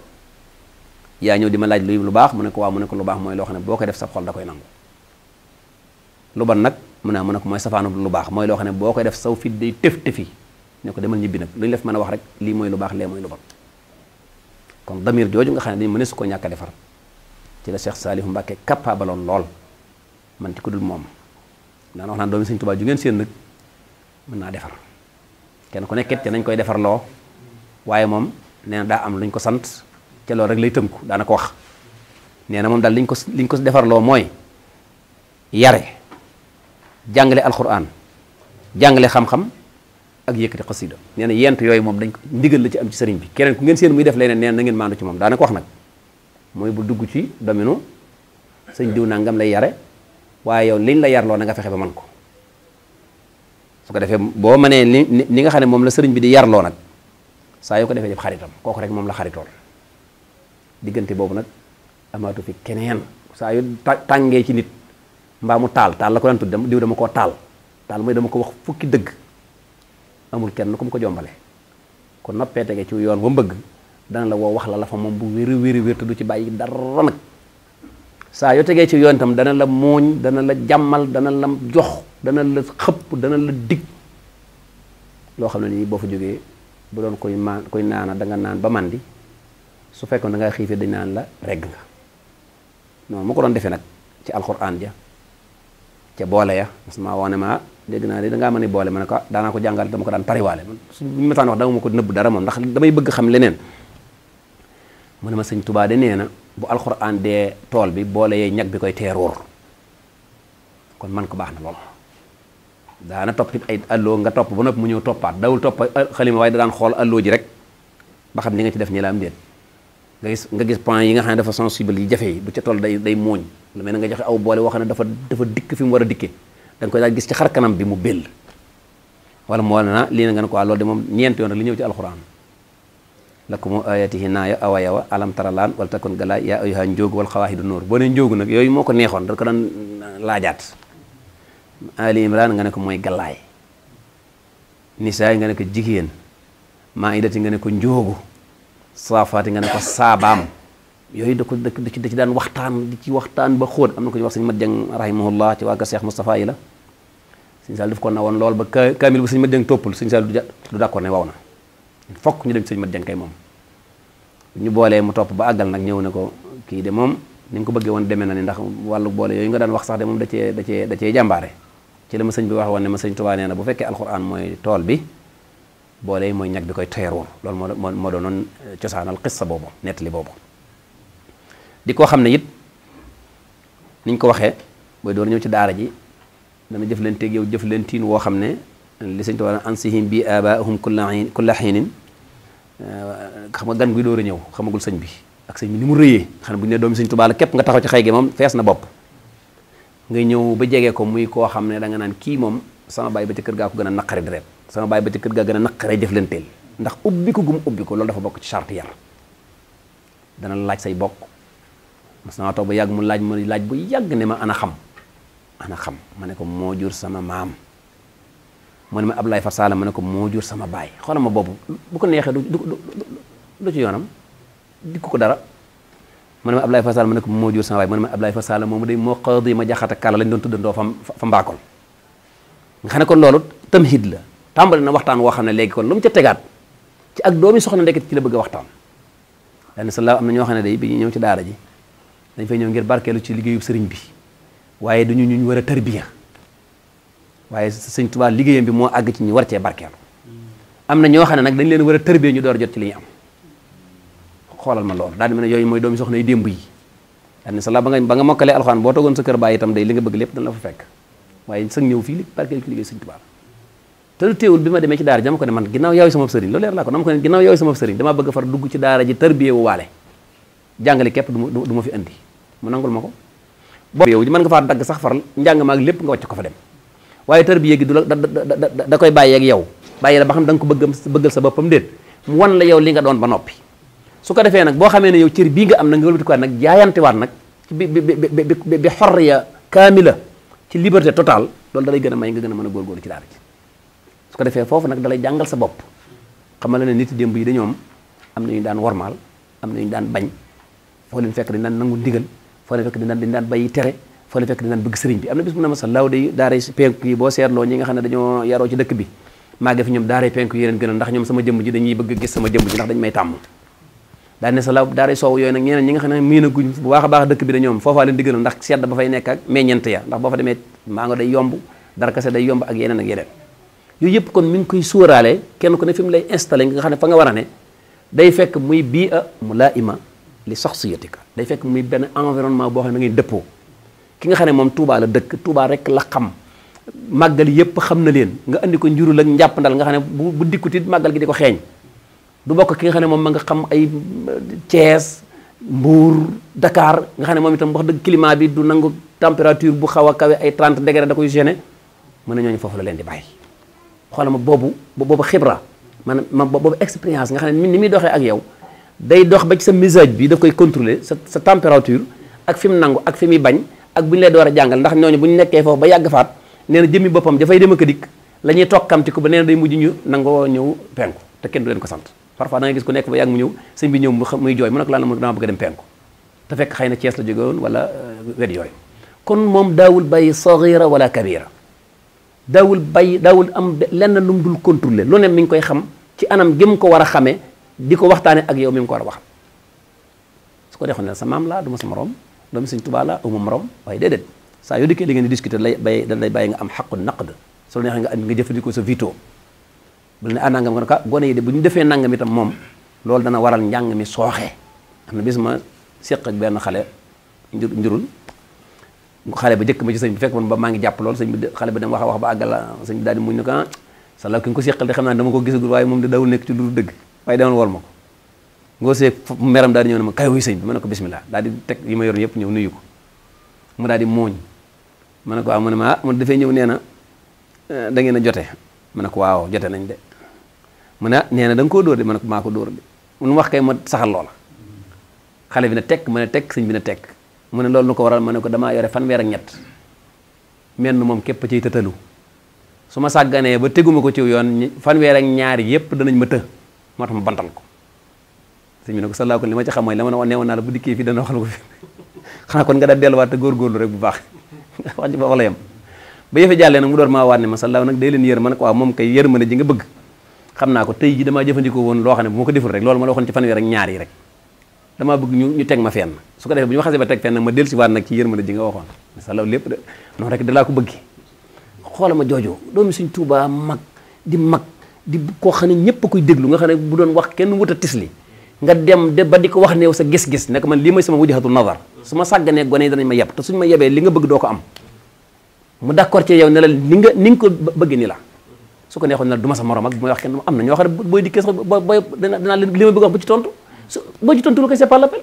A: yaa ñëw di ma laaj lu baax mu ne ko waaw mu ne ko lu baax mooy loo xam ne boo koy def sa xol da koy nangu lu ban nag mu ne ko mooy safaanu lu baax mooy loo xam ne boo koy def saw fit day tëf-tëfi ne ko demal ñibbi nag lu ñu def mën a wax rek lii mooy lu baax lee mooy lu bon kon damir jooju nga xam ne dañu mëne su ko ñàkk a defar ci la Cheikh Saalihu Mbàkke capabaloon lool man ci ku dul moom daan wax naan doomi Sëñ Tuubaa ju ngeen seen nag mën naa defar kenn ku nekkit te nañ koy defar loo waaye moom nee na daa am luñ ko sant ca loolu rek lay tënku daana ko wax nee na moom daal liñ ko defarloo mooy yare jàngale alxuraan jàngale xam-xam ak yëkkati xasida nee na yent yooyu moom dañ ko ndigal la ci am ci sëriñ bi keneen ku ngeen seen muy def leneen nee na ngeen maandu ci moom daana ko wax nag mooy bu dugg ci dominu sëñ diw nangam lay yare waaye yow liñ la yarloo na nga fexe ba man ko su ko defee boo mënee li nga xam ne moom la sëriñ bi di yarloo nag saa yoo ko defee def xaritam kooku rek moom la xaritool diggante boobu nag amaatu fi keneen saa yu tàngee ci nit mbaa mu taal la ko daan tudd diw dama koo taal mooy dama ko wax fukki dëgg amul kenn ku mu ko jombale kon noppee tege ci yoon ba mu bëgg dana la woo wax la fa moom bu wér te du ci bàyyi dara nag saa yoo tegee ci yoon itam dana la mooñ dana la jàmmal dana la jox dana la xëpp dana la dig loo xam ne nii boo fa jógee bu doon koy naana da nga naan ba màndi su fekkoon da ngaa xiifee dañ naan la regg nga noonu ma ko doon defee nag ci alxuraan ja ca boole ya mas maa woone ma dégg naa de da ngaa mën a boole ma ne ko daanaa ko jàngal dama ko daan tariwaale man suñu ma taan wax dama ma ko nëbb dara moom ndax damay bëgg xam leneen mu ne ma sëñ Tuubaa de nee na bu alxuraan dee tool bi boole yee ñag bi koy teeruur kon man ko baax na lool daana topp it ay alloo nga topp ba noppi mu ñëw toppaat dawul topp xalima waaye da daan xool alloo ji rek ba xam ni nga ci def ñi la am déet nga gis point yi nga xam ne dafa sensible yi jafe yi bu ca toll day mooñ lu mel ne nga joxe aw boole woo xam ne dafa dikk fi mu war a dikkee da nga koy daal gis ci xar kanam bi mu béll wala mu wala na lii na nga ne ko loolu de moom ñeent yoon rek li ñëw ci alxuraan lakum ayatihi naaya awayawa alam taralaan wala takun gala yaa ayyuha njóogu wal xawaahidu nóor boo ne njóogu nag yooyu moo ko neexoon da ko daan laajaat Ali Imran nga ne ko mooy gallaay nisaay nga ne ko jigéen maidati nga ne ko njóogu saafaati nga ne ko saabaam yooyu da ci daan waxtaan di ci waxtaan ba xóot am na ko ñu wax sëñ Mat Jeng rahimahullah ci waa ka Cheikh Moustapha yi la sëñ Sall daf ko nawoon lool ba kaamil bu sëñ Mat Jeng toppul sëñ Sall du d'accord ne waw na fokk ñu dem sëñ Mat Jeng kay moom ñu boolee mu topp ba àggal nag ñëw ne ko kii de moom ni nga ko bëggee woon demee na ni ndax wàllu boole yooyu nga daan wax sax de moom da cee jàmbaare ci la ma sëñ bi wax woon ne ma sëñ Tuubaa nee na bu fekkee alxuraan mooy tool bi boole mooy ñag bi koy teeruur loolu moo doonoon cosaanal xissa boobu nettali boobu di koo xam ne it niñ ko waxee booy door ñëw ci daara ji dana jëflanteeg yow jëflantiin woo xam ne li sëñ Tuubaa ansihim bi abaahum kulla xiinin xam nga gan guy door a ñëw xamagul sëñ bi ak sëñ bi ni mu rëyee xam ne bu ñu ne doomi sëñ Tuubaa la képp nga taxaw ci xëy gi moom fees na bopp ngay ñëw ba jege ko muy koo xam ne da nga naan kii moom sama baay ba ci kër gaa ko gën a naqari deret sama baay ba ci kër gaa gën a naqaree jëflanteel ndax ubbi ko gum ubbi ko loolu dafa bokk ci charte yar dana laaj say bokk mas naa toog ba yàgg mu laaj ma laaj bu yàgg ne ma ana xam ma ne ko moo jur sama maam mu ne ma Ablaye Far Sall ma ne ko moo jur sama baay xoolal ma boobu bu ko neexee du ci yoonam dikku ko dara mu ne ma Ablaye Far Sall ma ne ko moo jur sama baay mu ne ma Ablaye Far Sall moomu day moo xaadi ma jaxata kàlla lañ doon tuddandoo fa mbaakol nga xam ne kon loolu tamhid la tàmbali na waxtaan woo xam ne léegi kon lu mu ca tegaat ci ak doomi soxna ndeket ci la bëgg a waxtaan daane sa laa am na ñoo xam ne day bi ñu ñëw ci daara ji dañ fay ñëw ngir barkeelu ci liggéeyu sëriñ bi waaye duñu ñu war a tarbiya waaye sëñ Tuubaa liggéeyam bi moo àgg ci ñu war cee barkeelu am na ñoo xam ne nag dañ leen war a tarbiya ñu door a jot ci li ñu am xoolal ma loolu daal di mel ne yooyu mooy doomi soxna yi démb yi daane sa laa ba nga mokkalee alxuraan boo toogoon sa kër baay itam day li nga bëgg lépp dana la fa fekk waaye sëñ ñëw fii li barkeelu ci liggéey sëñ Tuubaa te lu teewul bi ma demee ci daara ji dama ko ne man ginnaaw yaay sama sëriñ loolu leer laa ko dama ko ne ginnaaw yaay sama sëriñ damaa bëgg a far dugg ci daara ji tarbiya wu waale jàngale képp du ma fi andi mu nangul ma ko boobu yow mën nga faa dagg sax faral njàng maag lépp nga wàcc ko fa dem waaye tarbiya gi du la da koy bàyyi ak yow bàyyi la ba xam da nga ko bëggal sa boppam déet mu wan la yow li nga doon ba noppi su ko defee nag boo xamee ne yow cër bii nga am na nga wëlbatikuwaat nag jaayantewaat nag bi xorriya kaamila ci liberté totale loolu da lay gën a may nga gën a mën a góorgóorlu ci daara ji su ko defee foofu nag dalay jàngal sa bopp xamal la ne nit démb yi dañoom am na ñu daan wormaal am na ñu daan bañ foo leen fekk dañ daan nangu ndigal foo leen fekk dañ daan bàyyi tere foo leen fekk dañ daan bëgg sëriñ bi am na bis mu ne ma sa laaw day daaray penku yi boo seetloo ñi nga xam ne dañoo yaroo ci dëkk bi màgge fi ñoom daaray penku yi leen gënal ndax ñoom sama jëmm ji dañuy bëgg gis sama jëmm ji ndax dañ may tàmm daal ne sa laaw daaray soow yooyu nag ñeneen ñi nga xam ne miin a guñ bu baax a baax dëkk bi da ñoom foofaa leen di gënal ndax sedd ba fay nekk ak meññent ya ndax boo fa demee mango day yomb dara kase day yomb ak yeneen yooyu yëpp kon mi ngi koy sóoraale kenn ku ne fi mu lay installé nga xam ne fa nga war a ne day fekk muy bii a mulaa'ima li shakhsiyatika day fekk muy benn environnement boo xam ne da ngay dëppoo ki nga xam ne moom Touba la dëkk Touba rek la xam màggal yëpp xam na leen nga andi ko njurul ak njàppandal nga xam ne bu dikkutit màggal gi di ko xeeñ du bokk ki nga xam ne moom ma nga xam ay Thiès Mbour Dakar nga xam ne moom itam wax dëgg climat bi du nangu température bu xaw a kawe ay 30 degré da koy gêné mën na ñooñu foofu la leen di bàyyi xoolal ma boobu xibra maanaam boobu expérience nga xam ne ni muy doxee ak yow day dox ba ci sa misage bi daf koy contrôler sa température ak fi mu nangu ak fi muy bañ ak bu ñu lay door a jàngal ndax ñooñu bu ñu nekkee foofu ba yàgg faat nee na jëmmi boppam dafay dem ak a dikk la ñuy tokkamti ko ba nee na day mujj ñu nangoo ñëw penku te kenn du leen ko sant parfois da ngay gis ku nekk ba yàgg mu ñëw sëñ bi ñëw muy jooy mu ne ko lan la mu dama bëgg a dem penku te fekk xëy na Cees la jóge woon wala wet yooyu kon moom daawul bàyyi sagira wala kabira daawul am lenn lu mu dul contrôler lu ne mi ngi koy xam ci anam gi mu ko war a xamee di ko waxtaane ak yow mi mu ko war a waxal su ko defoon ne sa maam laa du ma sa morom doomi sëñ Tuubaa laa uma morom waaye déedéet saa yoo dikkee li ngeen di discuter dañ lay bàyyi nga am xaqu naqd su la neexee nga jëfandikoo sa veto bu ne nangam nga ne ko gone yi de bu ñu defee nangam itam moom loolu dana waral njàng mi sooxee am na bis ma séq ak benn xale njurul xale ba jëkk ma ci sëñ bi fekk man ba maa ngi jàpp lool sëñ bi xale ba dem wax a wax ba àggal sëñ bi daal di muñ ne ko ah salaw ki nga ko séqal de xam naa dama ko gisagul waaye moom de dawul nekk ci lu dëgg waaye demal wol ma ko ngoo see meram daal di ñëw ne ma kay wuy sëñ bi ma ne ko bismillah daal di teg yi ma yor yëpp ñëw nuyu ko mu daal di mooñ ma ne ko waaw mu ne ma ah man dafay ñëw nee na da ngeen a jote ma ne ko waaw jote nañ de mu ne nee na da nga koo dóor de ma ne ko maa ko dóor de mu wax kay ma saxal loola xale bi ne tekk ma ne tekk sëñ bi ne tekk mu ne loolu nu ko waral ma ne ko damaa yore fanweer ak ñett menn moom képp ciy tëtalu su ma sàgganee ba teguma ko ci yoon fanweer ak ñaari yépp danañ ma të moo tax ma bantal ko sëñ bi ne ko sallaa ko li ma ci xam mooy la ma ne woon naa la bu dikkee fii dana waxal ko fi xanaa kon nga daal delluwaat te góorgóorlu rek bu baax wax ji foofu la yem ba yëfe jàllee nag mu door maa waat ne ma sallaaw nag day leen yër ma ne ko waaw moom kay yërmande ji nga bëgg xam naa ko tey ji damaa jëfandikoo woon loo xam ne bu ma ko deful rek loolu ma la waxoon ci fanweer ak ñaar yi rek damaa bëgg ñu teg ma fenn su ko defee bu ñu ma xasee ba teg fenn nag ma dellu si waat nag ci yërmande ji nga waxoon sallaaw lépp de noonu rek dalaa ko bëggi xoola ma jooju doomi suñ Tuubaa mag di koo xam ne ñëpp a koy déglu nga xam ne bu doon wax kenn wut a tisli nga dem de ba di ko wax ne yow sa gis-gis nekk man lii mooy sama wujhatul nazar su ma sàgganee gone yi danañ ma yeb te suñ ma yebee li nga bëgg doo ko am mu d'accord ci yow ne la ni nga ko bëgg ni la su ko neexoon ne la du ma sa morom ak bu may wax kenn am na ñoo xam ne booy dikkee sax booy dinaa leen li ma bëgg wax bu ci tontu boo ci tontu lu koy c'est pas l'appel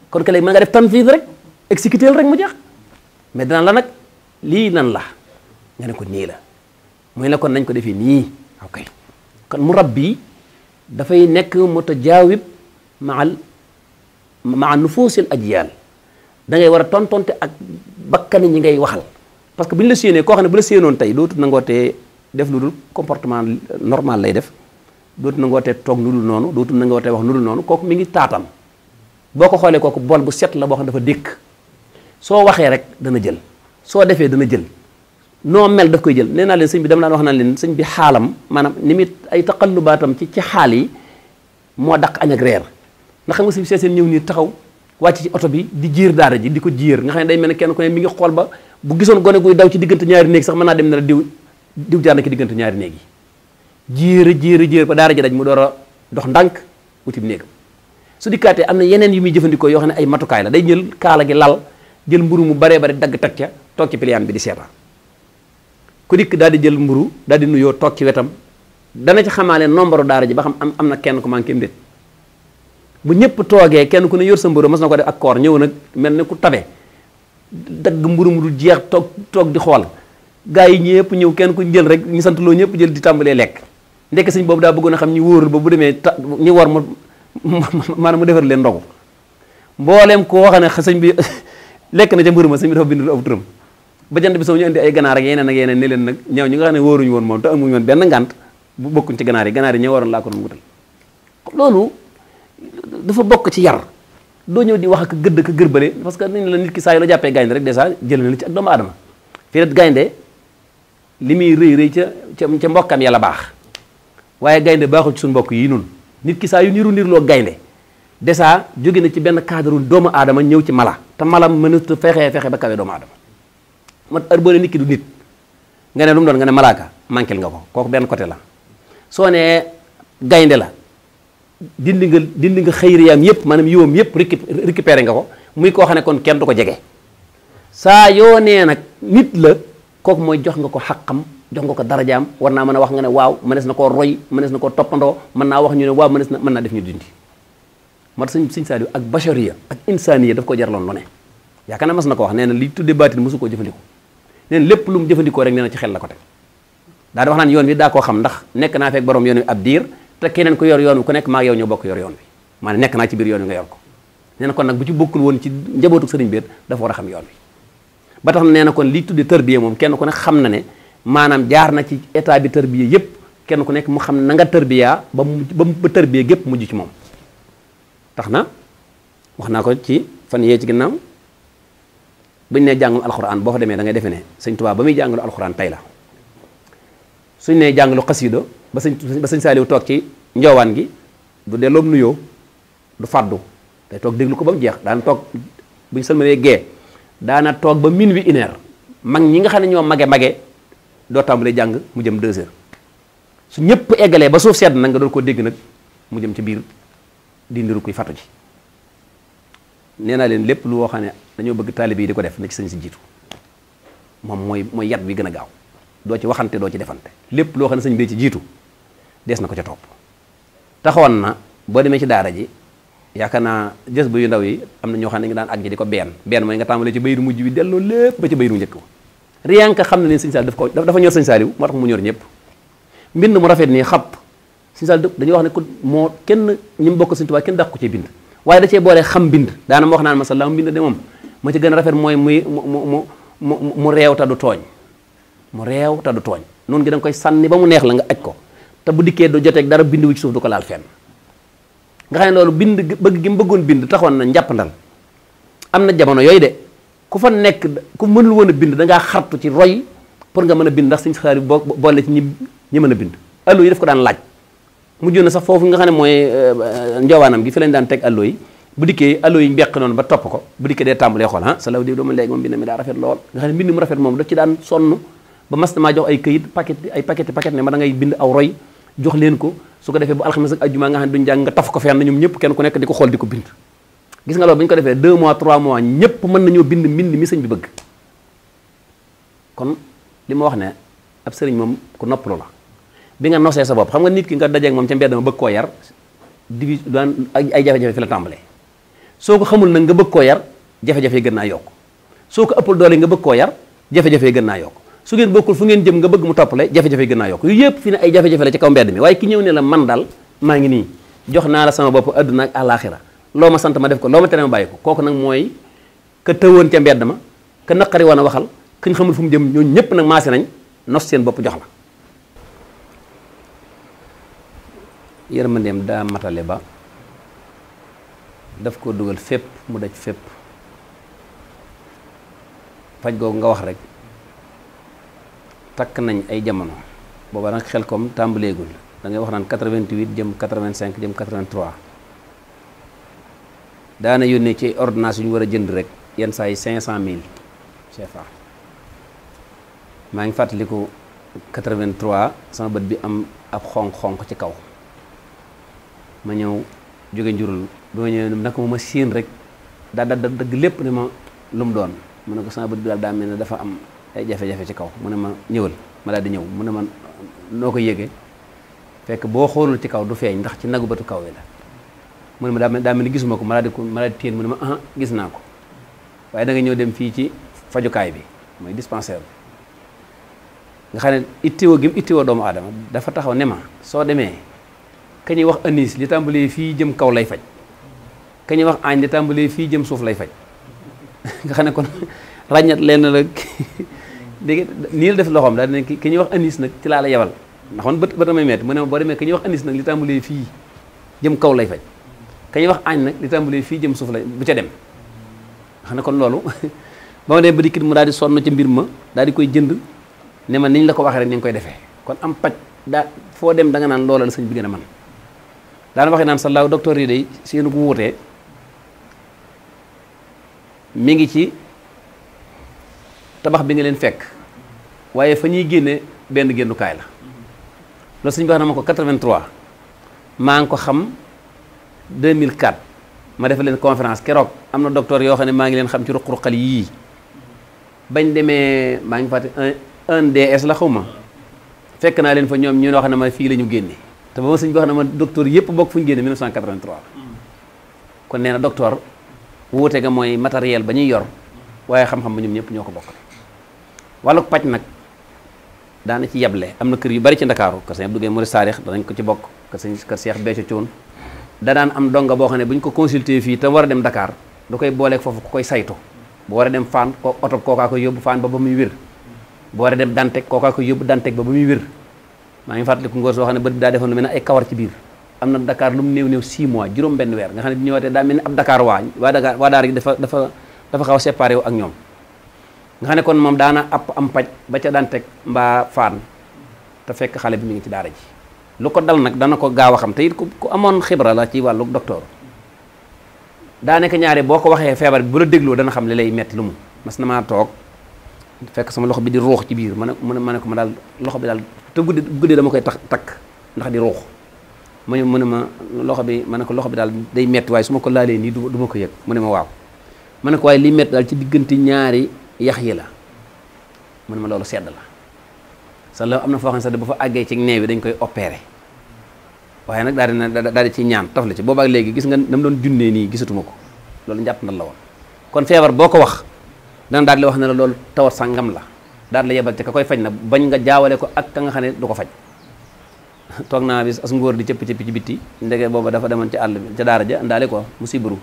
A: kon que léegi mën nga def tanfiid rek exécuter rek mu jeex mais dinaan la nag lii nan la nga ne ko nii la muy la kon nañ ko defee nii ok kon mu rabbi dafay nekk mutajaawib maa nufuusil ajyaal da ngay war a tontonte ak bakkani ñi ngay waxal parce que bu ñu la séenee koo xam ne bu la séenoon tey dootu nangootee def lu dul comportement normal lay def dootu nangootee toog nu dul noonu dootu nangootee wax nu dul noonu kooku mi ngi taatam boo ko xoolee kooku bool bu set la boo xam ne dafa dékk soo waxee rek dana jël soo defee dana jël noo mel daf koy jël nee naa leen sëñ bi dama daan wax naa leen sëñ bi xaalam maanaam ni mit ay taqallubaatam ci xaal yi moo daq añ ak reer ndax xam nga sëñ bi seen ñëw nii taxaw wàcc ci oto bi di jiir daara ji di ko jiir nga xam ne day mel ne kenn ku ne mi ngi xool ba bu gisoon gone guy daw ci diggante ñaari néeg sax mën naa dem ne la diw jaar na ci diggante ñaari néeg yi jiir ba daara ji daj mu door a dox ndànk wuti bi néegam su dikkaatee am na yeneen yu muy jëfandikoo yoo xam ne ay matukaay la day jël kaala gi lal jël mburu mu baree bari dagg teg ca toog ci piliyaan bi di seetaan ku dikk daal di jël mburu daal di nuyoo toog ci wetam dana ci xamaale nombre daara ji ba xam am na kenn ku manqué mbét bu ñëpp toogee kenn ku ne yor sa mburu mas na ko def ak koor ñëw nag mel ne ku tabe dagg mburu mu dul jeex toog di xool gaa yi ñëpp ñëw kenn ku jël rek ñu sant loo ñëpp jël di tàmbalee lekk ndekk sëñ boobu daa bëggoon a xam ñi wóorul ba bu demee ñi war mu maanaam mu defar leen ndogu mbooleem koo xam ne sëñ bi lekk na ca mburu ma sëñ bi dafa bindul aw turam ba jant bi soo ñu indi ay ganaar ak yeneen ne leen nag ñëw ñi nga xam ne wóoruñu woon moom te amuñu woon benn ngànt bu bokkuñ ci ganaar yi ñoo waroon laa ko doon wutal loolu dafa bokk ci yar doo ñëw di wax ak gëdd ak gërbale parce que nañ la nit ki saa yu la jàppee gaynde rek dèjà jël na li ci ak doomu aadama fii rek gaynde li muy rëy ca mbokkam yàlla baax waaye gaynde baaxul ci suñu mbokk yi noonu nit ki saa yu nirloo gaynde dèjà jóge na ci benn cadre doomu aadama ñëw ci mala te mala mënut fexe ba kawe doomu aadama ma heure boo ne nit ki du nit nga ne lu mu doon nga ne malaaka manquel nga ko kooku benn côté la soo nee gaynde la dindi nga xëyriyaam yëpp maanaam yiwam yëpp récupéré nga ko muy koo xam ne kon kenn du ko jege saa yoo nee nag nit la kooku mooy jox nga ko xaqam jox nga ko darajaam war naa mën a wax nga ne waaw mënees na koo roy mënees na koo toppandoo mën naa wax ñu ne waaw mën naa def ñu dindi moo tax sëñ Saaliw ak bachariya ak insaniya daf ko jarloon lu ne yaakaar naa mas na ko wax nee na li tuddee baatin mosu koo jëfandikoo nee na lépp lu mu jëfandikoo rek nee na ci xel la ko teg daa di wax naan yoon wi daa koo xam ndax nekk naa fekk borom yoon wi ab diir te keneen ko yor yoon wi ku nekk maa yow ñoo bokk yor yoon wi maanaam nekk naa ci biir yoon wi nga yor ko nee na kon nag bu ci bokkul woon ci njabootu sëriñ bi dafa war a xam yoon wi ba tax nee na kon li tuddee tërbiye moom kenn ku ne xam na ne maanaam jaar na ci état bi tërbiye yépp kenn ku nekk mu xam na nga tërbiyaa ba tërbiye gépp mujj ci moom tax na wax naa ko ci fan yee ci ginnaaw buñ nee jàngul alxuraan boo fa demee da ngay defe ne sëñ Tuubaa ba muy jàngalu alxuraan tey la suñ nee jàngalu xasiida ba sëñ Saaliw toog ci njoowaan gi du delloom nuyoo du fàddu day toog déglu ko ba mu jeex daan toog bu ñu sëlmalee gee daana toog ba minuit 1h mag ñi nga xam ne ñoo mage doo tàmbalee jàng mu jëm 2h su ñëpp eggalee ba suuf sedd nag nga doon koo dégg nag mu jëm ci biir di ndiru kuy fatu ji nee naa leen lépp lu woo xam ne dañoo bëgg taalibe yi di ko def na ci sëñ si jiitu moom mooy yat bi gën a gaaw doo ci waxante doo ci defante lépp loo xam ne sëñ bee ci jiitu des na ko ca topp taxawoon na boo demee ci daara ji yaakaar naa jës ba yu ndaw yi am na ñoo xam ne nga daan ak ji di ko benn mooy nga tàmbalee ci bayru mujj bi delloo lépp ba ci bayru njëkk rien que xam ne leen sëñ Saliou dafa ñor sëñ Saliou moo tax mu ñor ñëpp mbind mu rafet nii xapp sëñ Saliou dañuy wax ne ko moo kenn ñi mu bokk sëñ Tuubaa kenn dàq ko ci bind waaye da cee boolee xam bind daana ma wax naan ma sallam bind de moom ma ci gën a rafet mooy mu réew ta du tooñ mu réew ta du tooñ noonu gi da nga koy sànni ba mu neex la nga aj ko te bu dikkee du joteeg dara bind wu ci suuf du ko laal fenn nga xam ne loolu bind bëgg gi mu bëggoon bind taxoon na njàppandal am na jamono yooyu de ku fa nekk ku mënul woon a bind da ngaa xartu ci roy pour nga mën a bind ndax suñu xaar yi boole ci ñi mën a bind allo yi daf ko daan laaj mujjoon na sax foofu nga xam ne mooy njoowaanam gi fi lañ daan teg allo yi bu dikkee allo yi mbeq noonu ba topp ko bu dikkee dee tàmbalee xool ah salaw di dooma léegi moom bind mi daa rafet lool nga xam ne mbind mu rafet moom daf ci daan sonn ba mas maa jox ay këyit paquet ne ma da ngay bind aw roy jox leen ko su ko defee bu alxames ak ajjuma nga xam ne duñ jàng nga taf ko fenn ñoom ñëpp kenn ku nekk di ko xool di ko bind gis nga loolu bu ñu ko defee 2 mois 3 mois ñëpp mën nañoo bind mbind mi sëñ bi bëgg kon li ma wax ne ab sëriñ moom ku noppalu la bi nga nosee sa bopp xam nga nit ki nga dajeeg moom ca mbedd ma bëgg koo yar divi daan ay jafe-jafe fi la tàmbalee soo ko xamul nag nga bëgg koo yar jafe-jafe yi gën naa yokk soo ko ëppal doole nga bëgg koo yar jafe-jafe yi gën naa yokk su ngeen bokkul fu ngeen jëm nga bëgg mu toppale jafe-jafe yi gën naa yokk yu yëpp fi ne ay jafe-jafe la ci kaw mbedd mi waaye ki ñëw ne la man daal maa ngi nii jox naa la sama bopp adduna ak àllaaxira loo ma sant ma def ko loo ma tere ma bàyyi ko kooku nag mooy ka tëwoon ca mbedd ma ka naqari woon a waxal kañ xamul fu mu jëm ñooñu ñëpp nag maase nañ nos seen bopp jox la yërmandeem daa matale ba daf ko dugal fépp mu daj fépp faj googu nga wax rek takk nañ ay jamono booba nag xel kom tàmbaleegul da ngay wax naan 88 jëm 85 jëm 83 daana yónnee ci ordonnance yu ñu war a jënd rek yenn saa yi 500 000 CFA maa ngi fàttaliku 83 sama bët bi am ab xonq-xonq ci kaw ma ñëw jóge njurul bi ma ñëwee naka ma séen rek daa dëgg lépp ne ma lu mu doon mu ne ko sama bët bi daal daa mel ne dafa am ay jafe-jafe ci kaw mu ne ma ñëwal ma daal di ñëw mu ne ma noo ko yéegee fekk boo xoolul ci kaw du feeñ ndax ci nagu bëtu kaw yi la mu ne ma daa mel ni gisuma ko ma daal di téen mu ne ma ah gis naa ko waaye da nga ñëw dem fii ci fajukaay bi mooy dispensaire nga xam ne ittiwoo gi mu ittiwoo doomu aadama dafa taxaw ne ma soo demee ka ñuy wax anis li tàmbalee fii jëm kaw lay faj ka ñuy wax añ li tàmbalee fii jëm suuf lay faj nga xam ne kon ràññat leen la dégg nii la def loxoom daal ne ki ñuy wax anis nag ci laa la yebal ndax man bët damay metti mu ne ma boo demee ka ñuy wax anis nag li tàmbalee fii jëm kaw lay faj ka ñuy wax añ nag li tàmbalee fii jëm suuf lay bu ca dem nga xam ne kon loolu ba ma dem ba dikkit mu daal di sonn ca mbir ma daal di koy jënd ne ma niñ la ko waxee rek ni nga koy defee kon am paj daa foo dem da nga naan loola la sëñ bi gën a man daana waxee naan sallaaw docteur yi day seenu ko wuutee mi ngi ci tabax bi nga leen fekk waaye fa ñuy génne benn génnukaay la loolu sëñ bi wax na ma ko 83 maa ngi ko xam 2004 ma defal leen conférence keroog am na docteur yoo xam ne maa ngi leen xam ci ruq-ruqal yii bañ demee maa ngi fàtte un DS la xaw ma fekk naa leen fa ñoom ñu wax ne ma fii la ñu génne te ba ma sëñ bi wax ne ma docteur yëpp bokk fu ñu génne 1983 kon nee na docteur wuute ga mooy matériel ba ñuy yor waaye xam-xam ba ñoom ñëpp ñoo ko bokk wàllu paj nag daana ci yeble am na kër yu bari ci Ndakaaru kër sëñ Abdou Guèye Mouride Sarix danañ ko ci bokk kër Cheikh Béthio Thioune da daan am donga boo xam ne bu ñu ko consulter fii te war a dem Dakar du koy booleeg foofu ku koy saytu bu war a dem Fann ko oto kookaa koy yóbbu Fann ba muy wér bu war a dem Dantec kookaa koy yóbbu Dantec ba muy wér maa ngi fàttaliku ngóor soo xam ne bët daa defoon lu mel ne ay kawar ci biir am na Dakar lu mu néew 6 mois juróom benn weer nga xam ne bi ñëwaatee daa mel ni ab Dakar waa daar gi dafa xaw a séparé wu ak ñoom nga xam ne kon moom daana am paj ba ca Dantec mbaa Fann te fekk xale bi mi ngi ci daara ji lu ko dal nag dana ko gaaw a xam te it ku amoon xibra la ci wàllu docteur daanaka ñaare boo ko waxee feebar bi bu la dégloo dana xam li lay metti lu mu mas na maa toog fekk sama loxo bi di ruux ci biir ma ne ko ma daal loxo bi daal te guddi dama koy takk ndax di ruux mu ne ma loxo bi ma ne ko loxo bi daal day metti waaye su ma ko laalee nii du ma ko yëg mu ne ma waaw ma ne ko waaye liy metti daal ci diggante ñaari yax yi la mu ne ma loolu sedd la sa la am na foo xam ne sax ba fa àggee ci neew bi dañ koy opéré waaye nag daal di ci ñaan taf la ci boobaak léegi gis nga nam doon junnee nii gisatuma ko loolu njàpp ndal la woon kon feebar boo ko wax dana daal di wax ne la loolu tawat sangam la daal la yebal te ka koy faj na bañ nga jaawale ko ak ka nga xam ne du ko faj toog naa bis as ngóor di cëpp-cëpp ci bitti ndege booba dafa demoon ci àll bi ca daara ja ndaale ko mu sibaru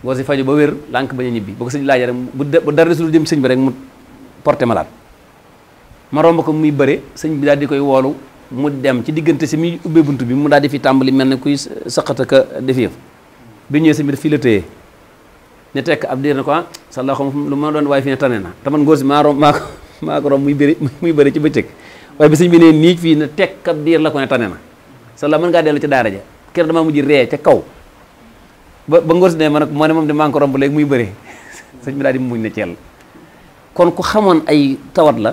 A: ngóor si faju ba wér lànk bañ a ñibbi boo ko sëñ laajee rek bu dara desul jëm sëñ bi rek mu porté malade ma romb ko muy bëre sëñ bi daal di koy woolu mu dem ci diggante si muy ubbee bunt bi mu daal di fi tàmbali mel ne kuy saqata ka def yëf bi ñëwee sëñ bi fii la téye ne tekk ab diir na ko ah sa la xam lu ma doon waaye fii ne tane na te man ngóor si maa ko romb muy bëri ci bëccëg waaye bi sëñ bi ne nii fii ne tekk ab diir la ko ne tane na sa la mën ngaa dellu ci daara ja kër damaa mujj ree ca kaw ba ngóor si ne ma nag moo ne moom de maa ngi ko romb léegi muy bëri sëñ bi daal di muñ ne ceel kon ku xamoon ay tawat la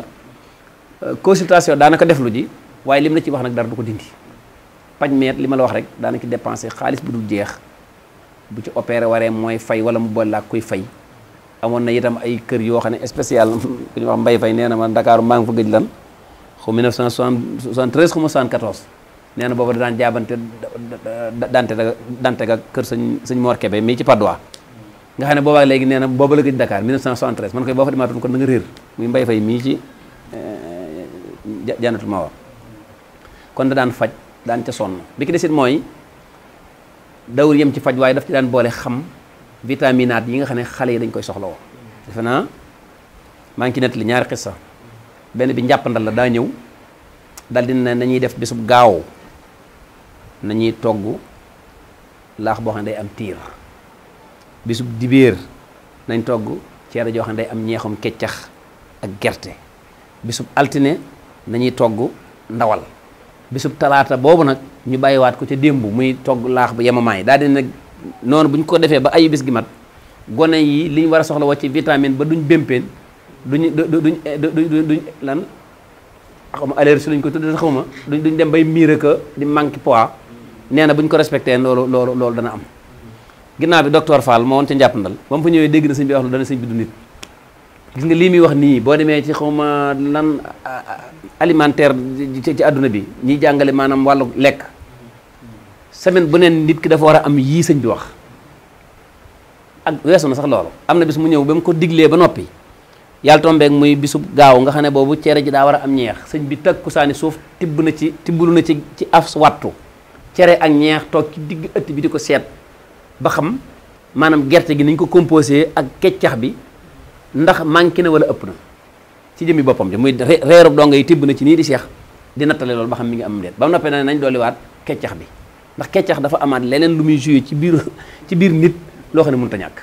A: consultation daanaka def lu ji waaye lim la ci wax nag dara du ko dindi paj meet li ma la wax rek daanaka dépensé xaalis bu dul jeex bu ci opéré waree mooy fay wala mu boole laa kuy fay amoon na itam ay kër yoo xam ne spécial ku ñuy wax mbay fay nee na ma Dakar maa ngi fa gëj lan xaw 1973 xaw ma 74 nee na booba daan jaabante dante ga kër sëñ Mor Kébé mii ci Padois nga xam ne boobaa léegi nee na booba la gëj Dakar 1973 man koy boo fa demaatoon kon da nga réer muy mbay fay mii ci janatul ma war kon da daan faj daan ca sonn bi ki desit mooy dawur yem ci faj waaye daf ci daan boole xam vitaminaat yi nga xam ne xale yi dañ koy soxla woo defe naa maa ngi ci nettali ñaari xissa benn bi njàppandal la daa ñëw dal di ne nañuy def bisub gaaw nañuy togg laax boo xam ne day am tiir bisub dibéer nañ togg ceere joo xam ne day am ñeexum keccax ak gerte bisub altine nañuy togg ndawal bisub talaata boobu nag ñu bàyyiwaat ko ca démb muy togg laax bu yemamaay daal di nag noonu bu ñu ko defee ba ayu bis gi mat gone yi li ñu war a soxla woo ci vitamine ba duñ bémpéen duñ lan xawma allergie lañ ko tudd xawma duñ dem bay miir ka di manque poids nee na bu ñu ko respecté loolu dana am ginnaaw bi docteur Fall moo woon ca njàppandal ba mu fa ñëwee dégg na sëñ bi wax lu dana sëñ bi du nit gis nga lii muy wax nii boo demee ci xawma lan alimentaire ci àdduna bi ñiy jàngale maanaam wàllu lekk semaine bu neen nit ki dafa war a am yii sëñ bi wax ak weesu na sax loolu am na bis mu ñëw ba mu ko diglee ba noppi yàlla tombeek muy bisub gaaw nga xam ne boobu cere ji daa war a am ñeex sëñ bi takku saani suuf tibblu na ci af wattu cere ak ñeex toog ci digg ëtt bi di ko seet ba xam maanaam gerte gi niñ ko composé ak keccax bi ndax manqué na wala ëpp na ci jëmmi boppam ji muy reerub donga yi tibb na ci nii di seex di nattale loolu ba xam mi ngi am déet ba mu noppee na nañ dolliwaat keccax bi ndax keccax dafa amaat leneen lu muy joué ci biir nit loo xam ne mënut a ñàkk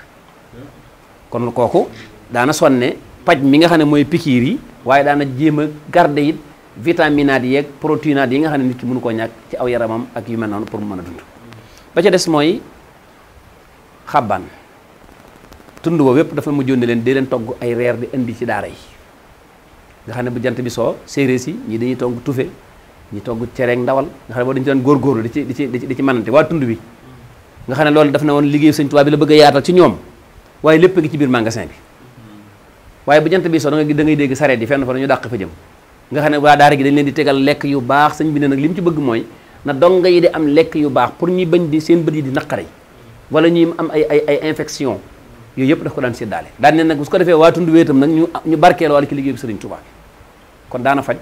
A: kon kooku daana sonne paj mi nga xam ne mooy pikiir yi waaye daana jéem a garder it vitaminaat yi ak protéinaat yi nga xam ne nit ki mënu koo ñàkk ci aw yaramam ak yu mel noonu pour mu mën a dund ba ca des mooy xabbaan tund boobu yépp dafa mujjoon ne leen dee leen togg ay reer di indi ci daara yi nga xam ne bu jant bi soo séeréer si ñii dañuy togg tufe ñi togg cereeg ndawal nga xam ne boo dañu ci daan góorgóorlu di ci manante waa tund bi nga xam ne loolu daf ne woon liggéey Sëñ Tuubaa bi la bëgg a yaatal ci ñoom waaye lépp ngi ci biir magasin bi waaye bu jant bi soo da ngay dégg sareet yi fenn fa dañu dàq fa jëm nga xam ne waa daara gi dañ leen di tegal lekk yu baax sëñ bi ne nag li mu ci bëgg mooy na donga yi di am lekk yu baax pour ñuy bañ di seen bët yi di naqari wala ñuy am ay infection yooyu yëpp daf ko daan séddaale daan ne nag su ko defee waa tund wéetam nag ñu barkeeloo wala ci liggéey bi Sëriñ Tuubaa kon daana faj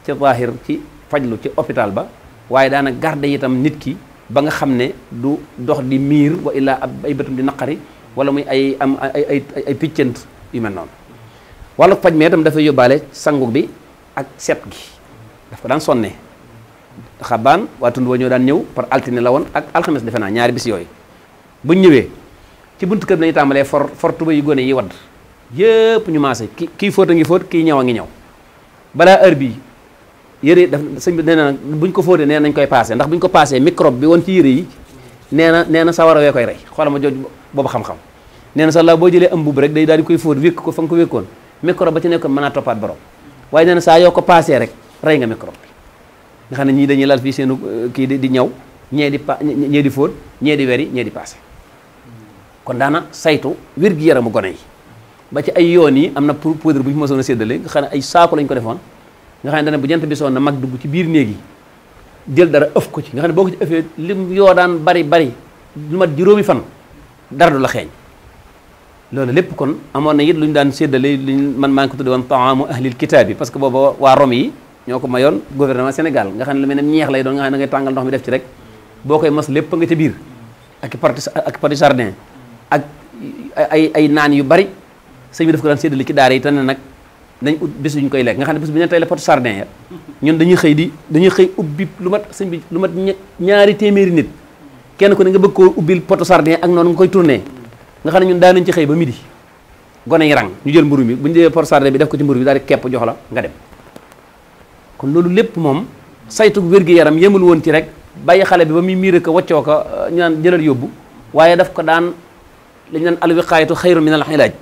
A: ci zaahir ci fajlu ci hôpital ba waaye daana garde itam nit ki ba nga xam ne du dox di miir wa illaa ay bëtam di naqari wala muy ay piccant yu mel noonu wala faj mais itam dafay yóbbaale sangu bi ak set gi daf ko daan sonne xabaan waa tund wa ñoo daan ñëw par altine la woon ak alxames defe naa ñaari bis yooyu buñ ñëwee ci buntu kër bi nañu tàmbalee for tuba yu gone yi wadd yëpp ñu maase kii fóot a ngi fóot kii ñëw a ngi ñëw balaa heure bi yëre daf sëñ bi nee na buñ ko fóotee nee nañ koy paase ndax buñ ko paasee microbe bi woon ci yëre yi nee na sawara wee koy rey xoola ma jooju boobu xam-xam nee na sallaaw boo jëlee am mbubb rek day daal di koy fóot wékk ko fa nga ko wékkoon microbe ba ci nekkoon mën naa toppaat borom waaye nee na saa yoo ko paasee rek rey nga microbe bi nga xam ne ñii dañuy lal fii seenu kii di ñaw ñee di fóot ñee di weri ñee di paase kon daana saytu wér-gi-yaramu gone yi ba ci ay yoon yi am na poudre bu ñu mosoon a séddale nga xam ne ay saako lañ ko defoon nga xam ne dana bu jant bi soon na mag dugg ci biir néeg yi jël dara ëf ko ci nga xam ne boo ko ci ëffee lim yoo daan bari lu mat juróomi fan dara du la xeeñ loolu lépp kon amoon na it lu ñu daan séddale luñ man maa ngi ko tudde woon taamu ahlil kitaab yi parce que booba waa Rome yi ñoo ko mayoon gouvernement Sénégal nga xam ne lu mel ne ñeex lay doon nga xam ne da ngay tàngal ndox mi def ci rek boo koy mos lépp nga ca biir ak pati jardin ak ay naan yu bari sëñ bi daf ko daan séddale ci daara yi te ne nag dañ ut bés yu ñu koy lekk nga xam ne bés bu ñu tey la poti jardin ya ñun dañuy xëy ubbi lu mat sëñ bi lu mat ñaari téeméeri nit kenn ku ne nga bëgg koo ubbil poto jardin ak noonu nga koy tourné nga xam ne ñun daan nañ ci xëy ba midi gone yi rang ñu jël mburu mi bu ñu jëlee poto jardin bi def ko ci mburu bi daal di kepp jox la nga dem kon loolu lépp moom saytu wér-gi-yaram yemul woon ci rek bàyyi xale bi ba muy miir ko waccoo ko ñu naan jëlal yóbbu waaye daf ko daan li ñu naan alwiqaayatu xayru min al ilaaj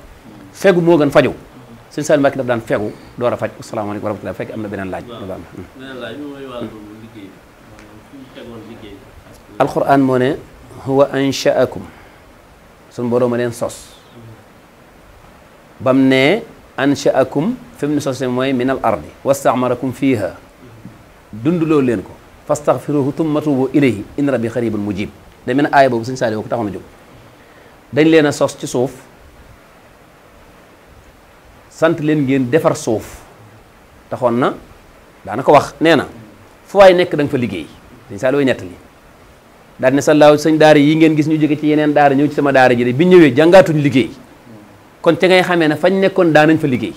A: fegu moo gën faju sëñ Saliou Mbacke daf daan fegu door a faj asalaamaaleykum wa rahmatulah fekk am na beneen laaj.
B: beneen laaj bi mooy wàllu liggéey fi ñu tegoon liggéey.
A: alquran moo ne huwa anshaakum suñu borom a leen sos bam ne anshaakum fi mu ne sos mooy min al ardi wastaamarakum fiiha dunduloo leen ko fastaghfiruhu tumma tuubu ilayhi in rabbi xaribun mujib da mel ne aaya boobu sëñ Saliou ko taxoon a jóg dañ leen a sos ci suuf sant leen ngeen defar suuf taxoon na daana ko wax nee na fu waay nekk da nga fa liggéey sëñ Saliou nettali daal ne sallaaw sëñ daara yi ngeen gis ñu jóge ci yeneen daara ñëw ci sama daara ji de bi ñëwee jàngaatuñ liggéey kon ca ngay xamee ne fañ nekkoon daanañ fa liggéey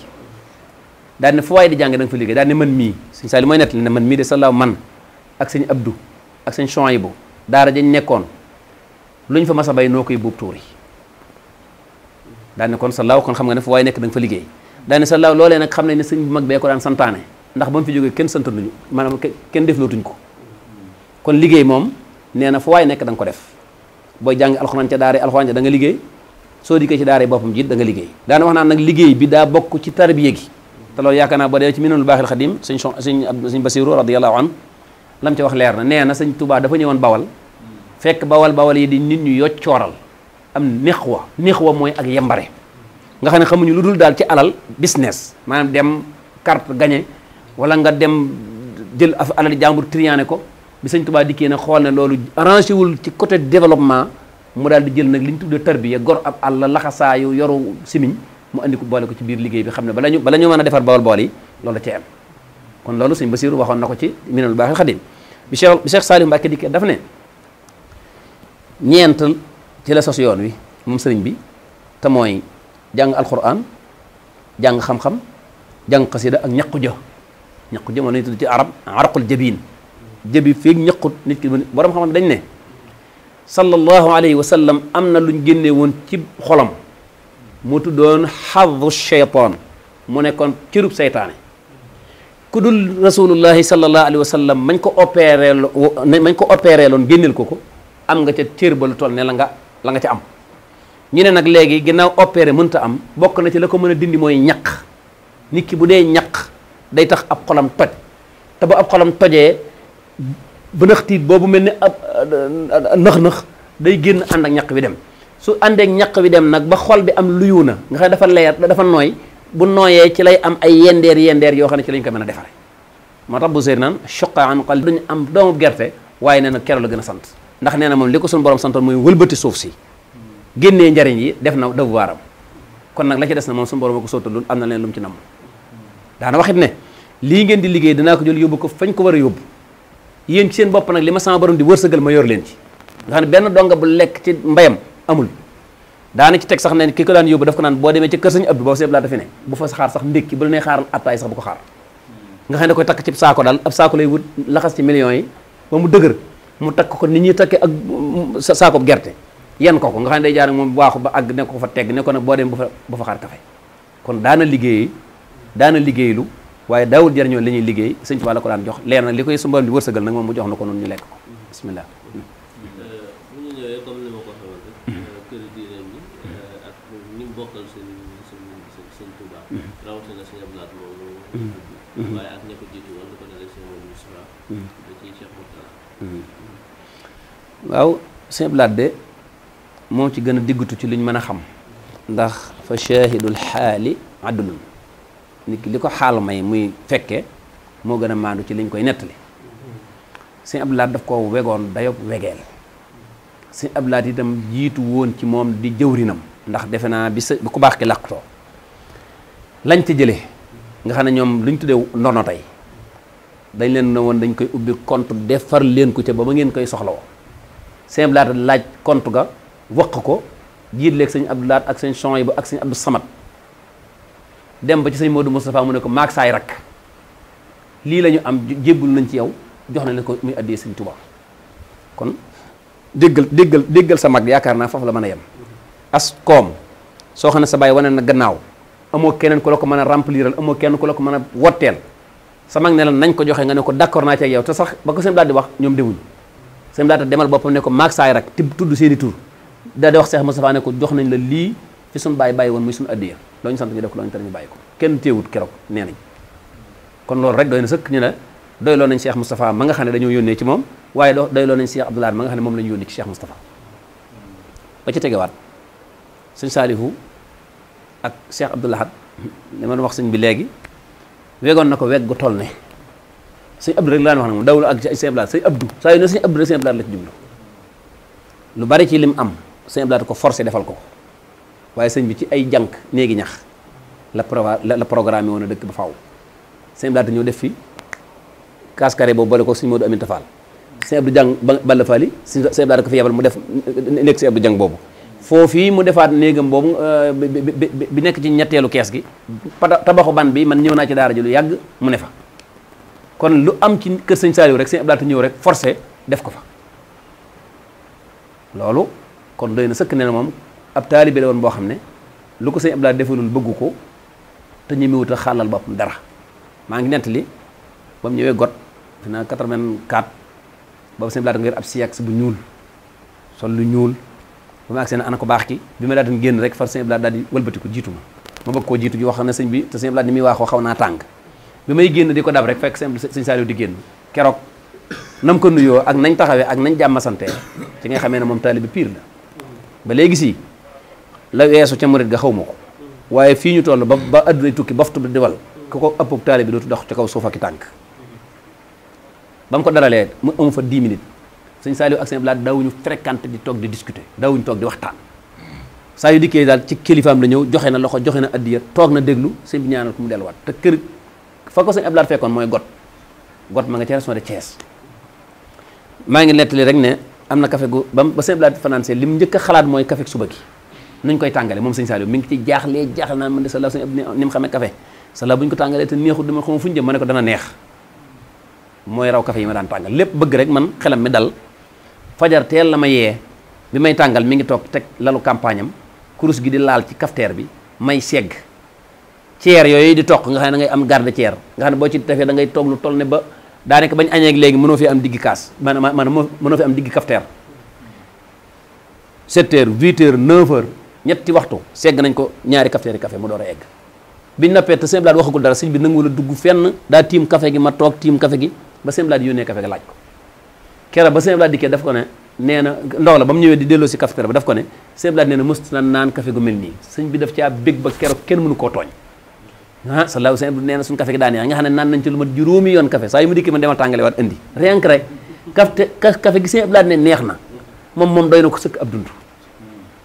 A: daal ne fu waay di jàng da nga fa liggéey daal ne man mii sëñ Saliou mooy nettali ne man mii de sallaaw man ak sëñ Abdou ak sëñ Chouaïbou daara jañ nekkoon luñ fa mas a bay noo koy buub tuuri daal ne kon sallaaw kon xam nga ne fu waay nekk da nga fa liggéey daal ne sallaaw loolee nag xam nañ ne sëñ bu mag bee ko daan santaane ndax ba mu fi jógee kenn santanuñu maanaam kenn deflootuñ ko kon liggéey moom nee na fu waay nekk da nga ko def booy jàng alxuraan ca daara alxuraan ca da nga liggéey soo dikkee ci daara boppam jiit da nga liggéey daana wax naan nag liggéey bi daa bokk ci tarbiya gi te loolu yaakaar naa boo dee ci minanul baaxil xadim sëñ Bassirou radiyallahu an lam ci wax leer na nee na sëñ Touba dafa ñëwoon bawal fekk bawal yi di nit ñu yoccooral am nexwa mooy ak yembare nga xam ne xamuñu lu dul daal ci alal business maanaam dem carte gagné wala nga dem jël alal jàmbur triané ko bi sëñ Touba dikkee na xool ne loolu arrangé wul ci côté développement mu daal di jël nag li ñu tuddee tarbiya gor ab àll laxasaayu yoru simiñ mu andi ko boole ko ci biir liggéey bi xam ne bala ñu mën a defar bawal yi loolu ci am kon loolu sëñ Bassirou waxoon na ko ci minanul baaxil xadim bi Cheikh Saliou Mbacke dikkee daf ne ñeent ci la sos yoon wi moom sëriñ bi te mooy jàng alquran jàng xam-xam jàng xasida ak ñaqu jë moom lañu tudd ci arab araqul jabin jëbi feeg ñaqut nit ki borom xam-xam dañ ne sallallahu alayhi wa sallam am na luñ génnee woon ci xolam mu tuddoon xaddu shaytaan mu nekkoon cërub seytaane ku dul rasulullahi sallallahu alayhi wa sallam mañ ko opéré loon génneel ko am nga ca cër ba lu toll ne la nga ca am ñu ne nag léegi ginnaaw opéré mënta am bokk na ci la ko mën a dindi mooy ñaq nit ki bu dee ñaq day tax ab xolam toj te ba ab xolam tojee ba nëx tiit boobu mel ni ab nëx-nëx day génn ànd ak ñaq wi dem su àndeek ñaq wi dem nag ba xol bi am luyu na nga xam ne dafa leer dafa nooy bu nooyee ci lay am ay yendeer yoo xam ne ci lañ ko mën a defare moo tax bu séer naan choqa an qalbi duñu am doomu gerte waaye nee na kero la gën a sant ndax nee na moom li ko suñu borom santoon mooy wëlbati suuf si génnee njariñ yi def na devoiram kon nag la ci des na moom suñu borom a ko sottalul am na leen lu mu ci namm daana waxit ne lii ngeen di liggéey dinaa ko jël yóbbu ko fañ ko war a yóbbu yéen ci seen bopp nag li ma sama borom di wërsëgal ma yor leen ci nga xam ne benn donga bu lekk ci mbayam amul daana ci teg sax ne ki ko daan yóbbu daf ko naan boo demee ci kër sëñ Abdou boo seeb laa dafi ne bu fa xaar sax ndékki bu la nee xaaral attaay sax bu ko xaar nga xam ne da koy takk ci saako daal ab saako lay wut laxas ci millions yi ba mu dëgër mu takk ko nit ñi takkee ak saako gerte yan ko nga xam ne day jaar ak moom waaxu ba àgg ne ko fa tegg ne ko nag boo dem bu fa xaar kafe kon daana liggéeylu waaye daawul jariñoo li ñuy liggéey sëñ Tuubaa la ko daan jox leer nag li koy sumbaram di wërsëgal nag moom mu jox na ko noonu ñu lekk ko bismillah
B: bu ñu ñëwee comme ni ma ko xamal rek kër diine sëñ Touba rawatina sëñ Abdou Lahad moom waaye ak ña ko jiitu woon lu ko dalee sëñ Moustapha ba ci Cheikh Mourtala
A: waaw sëñ Abdou Lahad de moo ci gën a diggutu ci luñ mën a xam ndax fa shahidul xaali adlun nit ki li ko xaal may muy fekke moo gën a maandu ci liñ koy nettali sëñ Abdou Lahad daf ko wegoon dayob wegeel sëñ Abdou Lahad itam jiitu woon ci moom di jëwrinam ndax defe naa bi ku baax ki làqutoo lañ ci jëlee nga xam ne ñoom luñ tuddee ndono tey dañ leen ne woon dañ koy ubbi compte defar leen ko ca ba ngeen koy soxlawoo sëñ Abdou Lahad laaj compte ga wëq ko jiit leeg sëñ Abdou Lahad ak sëñ Souhaïbou ak sëñ Abdou Samad dem ba ci sëñ Modou Moustapha mu ne ko maag saay rakk lii la ñu am jébbul nañ ci yow jox nañ la ko muy addiyee sëñ Touba kon déggal sa mag yaakaar naa foofu la mën a yem as koom soo xam ne sa baay wane na gannaaw amoo keneen ku la ko mën a rempliral amoo kenn ku la ko mën a wotteel sa mag ne la nañ ko joxe nga ne ko d'accord naa ci ak yow te sax ba ko sëñ Abdou Lahad di wax ñoom demuñ sëñ Abdou Lahad demal boppam ne ko maag saay rak ti tudd seeni tur daal di wax Cheikh Moustapha ne ko jox nañ la lii fi suñu bàyyi woon muy suñu addiya loo ñu sant ñu def ko loo ñu tere ñu bàyyi ko kenn téewut keroog nee nañ kon loolu rek doy na sëkk ñu ne doyloo nañ Cheikh Moustapha ma nga xam ne dañoo yónnee ci moom waaye doyloo nañ Cheikh Abdou Lahad ma nga xam ne moom la ñu yónnee ci Cheikh Moustapha ba ci tegewaat sëñ Saalihu ak Cheikh Abdou Lahad li ma wax sëñ bi léegi wegoon na ko weg gu toll ne sëñ Abdou rek laa wax nag moom dawlu ak sëñ Abdou Lahad sëñ Abdou saa yu ne sëñ Abdou rek sëñ Abdou Lahad la ci jublu lu bari ci lim am sëñ Abdou Lahad ko forcé defal ko waaye sëñ bi ci ay jànk néegi ñax la programme woon a dëkk ba faaw sëñ Abdou Lahad ñëw def fi kaas carré boobu boole ko sëñ Modou Aminta Fall sëñ Abdou Jàng Balla Fall yi sëñ Abdou Lahad ko fi yebal mu def nekk sëñ Abdou Jàng boobu foofii mu defaat néegam boobu bi nekk ci ñetteelu kees gi tabaxu ban bi man ñëw naa ci daara ji lu yàgg mu ne fa kon lu am ci kër sëñ Saliou rek sëñ Abdou Lahad ñëw rek forcé def ko fa loolu kon doy na sëkk ne moom ab taalibe la woon boo xam ne lu ko sëñ Abdou Lahad defalul bëggu ko te ñemewut a xàllal boppam dara maa ngi nettali ba mu ñëwee got dina 84 boobu sëñ Abdou Lahad nga yor ab siyaaks bu ñuul sol lu ñuul ba ma ak seen ana ko baax ki bi ma daal di génn rek far sëñ Abdou Lahad daal di wëlbatiku jiitu ma bëgg koo jiitu ji wax ne sëñ bi te sëñ Abdou Lahad ni muy waaxoo xaw naa tàng bi may génn di ko dab rek fekk sëñ Saliou di génn keroog nam ko nuyoo ak nañ taxawee ak nañ jàmmasante ci nga xamee ne moom taalibe pire la ba léegi si la weesu ca murit ga xaw ma ko waaye fii ñu toll ba addunay tukki boftu bi diwal ku ko ëpp taalibe dootu dox ci kaw suuf ak i tànk ba mu ko dalalee mu amu fa 10 minutes sëñ Saliou ak sëñ Abdou Lahad daawuñu fréquenté di toog di discuter daawuñu toog di waxtaan saa yu dikkee daal ci kilifaam la ñëw joxe na loxo joxe na addiya toog na déglu sëñ bi ñaanal ko mu delluwaat te kër fa ko sëñ Abdou Lahad fekkoon mooy got ma nga ca région de Thiès maa ngi nettali rek ne am na café gu ba sëñ Abdou Lahad financé li mu njëkk a xalaat mooy café suba gi nuñ koy tàngale moom sëñ Saliou mi ngi ci jaaxle naa man de sa la sëñ Abdou ni mu xamee café sa la bu ñu ko tàngalee te neexul dama xam fu ñu jëm ma ne ko dana neex mooy raw café yi ma daan tàngal lépp bëgg rek man xelam mi dal fajar teel la ma yee bi may tàngal mi ngi toog teg lalu campagne am kurus gi di laal ci cafetière bi may segg ceer yooyu di toq nga xam ne da ngay am garde ceer nga xam ne boo ci defee da ngay toog lu toll ne ba daanaka bañ añeeg léegi mënoo fi am diggi kaas maanaam mënoo fi am diggi cafetière 7 heures 8 heures 9 heures ñetti waxtu segg nañ ko ñaari cafetière yi café mu door a egg biñ nappee te sëñ Abdou Lahad waxagul dara sëñ bi nanguwul a dugg fenn daa tiim café gi ma toog tiim café gi ba sëñ Abdou Lahad yónnee café gi laaj ko keroog ba sëñ Abdou Lahad dikkee daf ko ne nee na ndaw la ba mu ñëwee di delloo si cafetière ba daf ko ne sëñ Abdou Lahad nee na mës na naan café gu mel nii sëñ bi daf caa bég ba keroog kenn mënu koo tooñ ah salaahu sëñ Abdou nee na suñu café gi daa neex nga xam ne naan nañ ci lu mat juróomi yoon café saa yu mu dikkee ma demal tàngale waat indi rien que rek café gi sëñ Abdou Lahad ne neex na moom doy na ko sëkk ab dund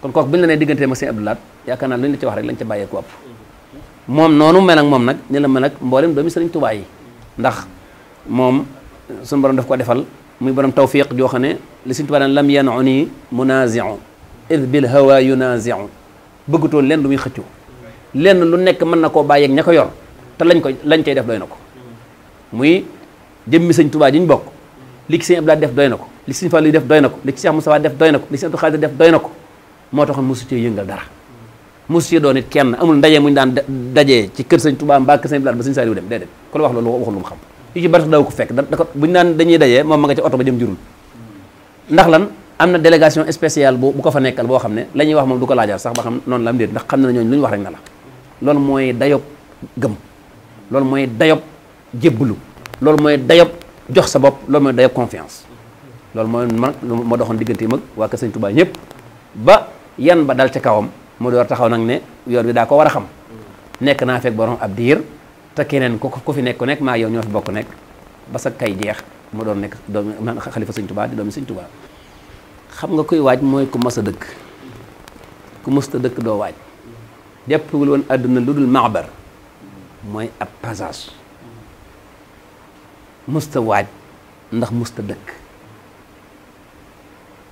A: kon kooku bu ñu la nee diggantee ma sëñ Abdou Lahad yaakaar naa lu ñu la ci wax rek lañ ca bàyyee ko ëpp moom noonu mel ak moom nag ni la mel ak mboolem doomi Sëriñ Tuubaa yi ndax moom suñu borom daf ko defal muy borom tawfiq joo xam ne li Sëriñ Tuubaa daan lam yan'uni munazi'u id bil hawa yunazi'u bëggutoon lenn lu muy xëccoo lenn lu nekk mën na koo bàyyeeg ña ko yor te lañ koy def doy na ko muy jëmmi Sëriñ Tuubaa ji ñu bokk li ci Sëriñ Abdou Lahad def doy na ko li Sëriñ Fallu def doy na ko li ci Cheikh Moustapha def doy na ko li Sëriñ Abdou Khadir def doy na ko moo taxoon mosu cee yëngal dara mosu cee doon it kenn amul ndaje muñu daan dajee ci kër Sëriñ Tuubaa mbaa kër Sëriñ Abdou Lahad ba Sëriñ Saliou dem déedéet ku la wax loolu waxul lu mu xam yu ci bari sax daw ko fekk da ko buñu naan dañuy dajee moom ma nga ci oto ba jëm jurul ndax lan am na délégation spéciale bu ko fa nekkal boo xam ne la ñuy wax moom du ko laajaar sax ba xam noonu la am déet ndax xam na ñooñu lu ñu wax rek na la loolu mooy dayob gëm loolu mooy dayob jébbalu loolu mooy dayob jox sa bopp loolu mooy dayob confiance loolu mooy man moo doxoon diggante mag waa kër Sëñ Tuubaa ñëpp ba yan ba dal ca kawam mu door taxaw nag ne yoon wi daa ko war a xam nekk naa fekk borom ab diir te keneen ku fi nekk ku nekk maa yow ñoo fi bokk nekk ba sa kay jeex mu doon nekk doomi xalifa Sëñ Tuubaa di doomi Sëñ Tuubaa xam nga kuy waaj mooy ku mas a dëkk ku mësta dëkk doo waaj jàppewul woon àdduna lu dul maabar mooy ab passage mësta waaj ndax mësta dëkk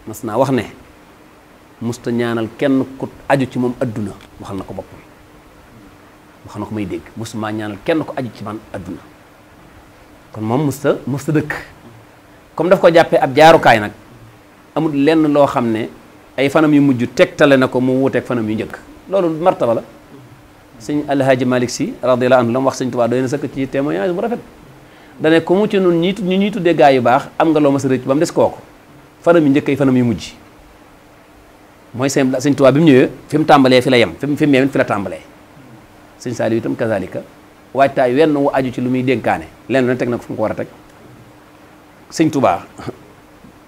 A: mas naa wax ne mësta ñaanal kenn ku aju ci moom àdduna waxal na ko boppam wax na ko may dégg mësuma ñaanal kenn ku aju ci man àdduna kon moom mësta dëkk comme daf ko jàppee ab jaarukaay nag amul lenn loo xam ne ay fanam yu mujj tegtale na ko mu wuuteeg fanam yu njëkk loolu martaba la sëñ Alhaaji Malick Sy radiyallahu anhu la mu wax sëñ Tuubaa doy na sëkk ci témoignage bu rafet dane ko mu ci nun ñu ñuy tuddee gaa yu baax am nga loo ma sa rëcc ba mu des kooku fanam yu njëkk ay fanam yu mujj mooy sëñ Tuubaa bi mu ñëwee fi mu tàmbalee fi la yem fi mu yem fi la tàmbalee sëñ Saliou itam kazalika waajtaay wenn wu aju ci lu muy dénkaane lenn na teg na ko fu mu ko war a teg sëñ Tuubaa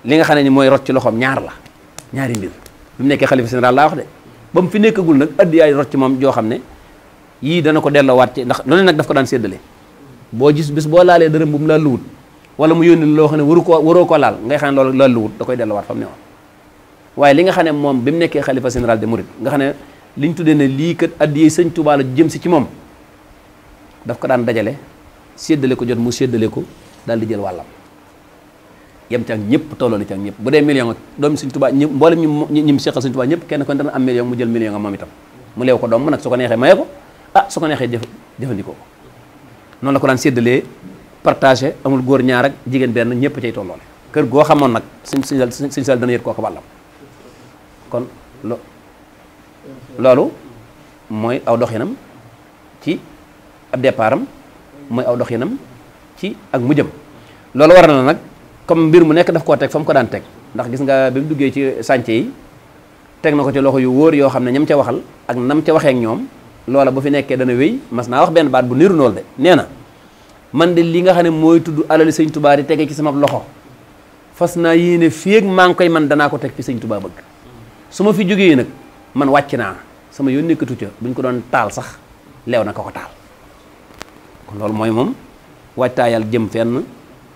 A: li nga xam ne ni mooy rot ci loxoom ñaar la ñaari mbir bi mu nekkee xalifa général laa wax de ba mu fi nekkagul nag addi yaay rot ci moom joo xam ne yii dana ko delloowaat ci ndax loolu nag daf ko daan séddale boo gis bis boo laalee dërëm bu mu laal luwut wala mu yónni loo xam ne waroo ko laal ngay xam ne loolu laal luwut da koy delloowaat fa mu ne woon waaye li nga xam ne moom bi mu nekkee xalifa général de Mouride nga xam ne li ñu tuddee ne lii kat addi yi sëñ Tuubaa la jëm si ci moom daf ko daan dajale séddale ko jot mu séddale ko daal di jël wàllam yem ci ak ñëpp tolloo ci ak ñëpp bu dee million doomu Sëñ Tuubaa ñëpp mboolem ñi mu seqal Sëñ Tuubaa ñëpp kenn ko dana am million mu jël million nga moom itam mu leew ko doom nag su ko neexee maye ko su ko neexee jëfandikoo ko noonu la ko daan séddalee partagé amul góor ñaar ak jigéen benn ñëpp cay tolloole kër goo xamoon nag suñ sal dana yët kooku wàllam kon loolu mooy aw doxinam ci ab départam mooy aw doxinam ci ak mujjam loolu war na nag comme mbir mu nekk daf koo teg fa mu ko daan teg ndax gis nga bi mu duggee ci sànce yi teg na ko ci loxo yu wóor yoo xam ne ñam ca waxal ak nam ca waxee ak ñoom loola bu fi nekkee dana wéy mas naa wax benn baat bu niru nool de nee na man de li nga xam ne mooy tudd alali sëñ Tuubaa di tege ci sama loxo fas naa yéene fii ak maa ngi koy man danaa ko teg fi sëñ Tuubaa bëgg su ma fi jógee nag man wàcc naa sama yoon nekkatu ca buñ ko doon taal sax leew na ko taal kon loolu mooy moom waajtaayal jëm fenn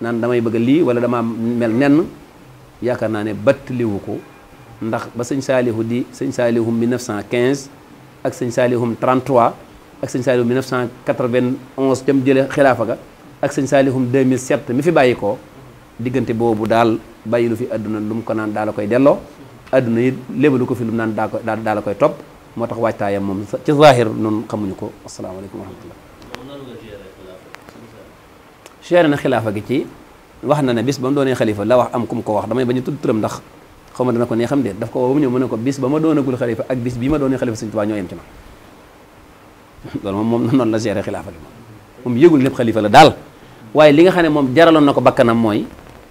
A: naan damay bëgg lii wala dama mel nenn yaakaar naa ne battaliwu ko ndax ba sëñ Saalihu di sëñ Saalihum 1915 ak sëñ Saalihum 33 ak sëñ Saalihum 1991 jëm jële xilaafa ga ak sëñ Saalihum 2007 mi fi bàyyi ko diggante boobu daal bàyyi lu fi àdduna lu mu ko naan daal la koy delloo àdduna yi lébalu ko fi lu mu naan daal la koy topp moo tax waajtaayam moom ci zahir noonu xamuñu ko asalaamaaleykum wa rahmatullah géré na xilaafa gi ci wax na ne bis ba mu doonee xalifa la wax am ku mu ko wax damay bañ a tudd turam ndax xaw ma dana ko nee xam de daf ko woo ba mu ñëw mu ne ko bis ba ma doonagul xalifa ak bis bii ma doonee xalifa Sëñ Tuubaa ñoo yem ci man loolu moom noonu la géré xilaafa gi moom yëgul lépp xalifa la daal waaye li nga xam ne moom jaraloon na ko bakkanam mooy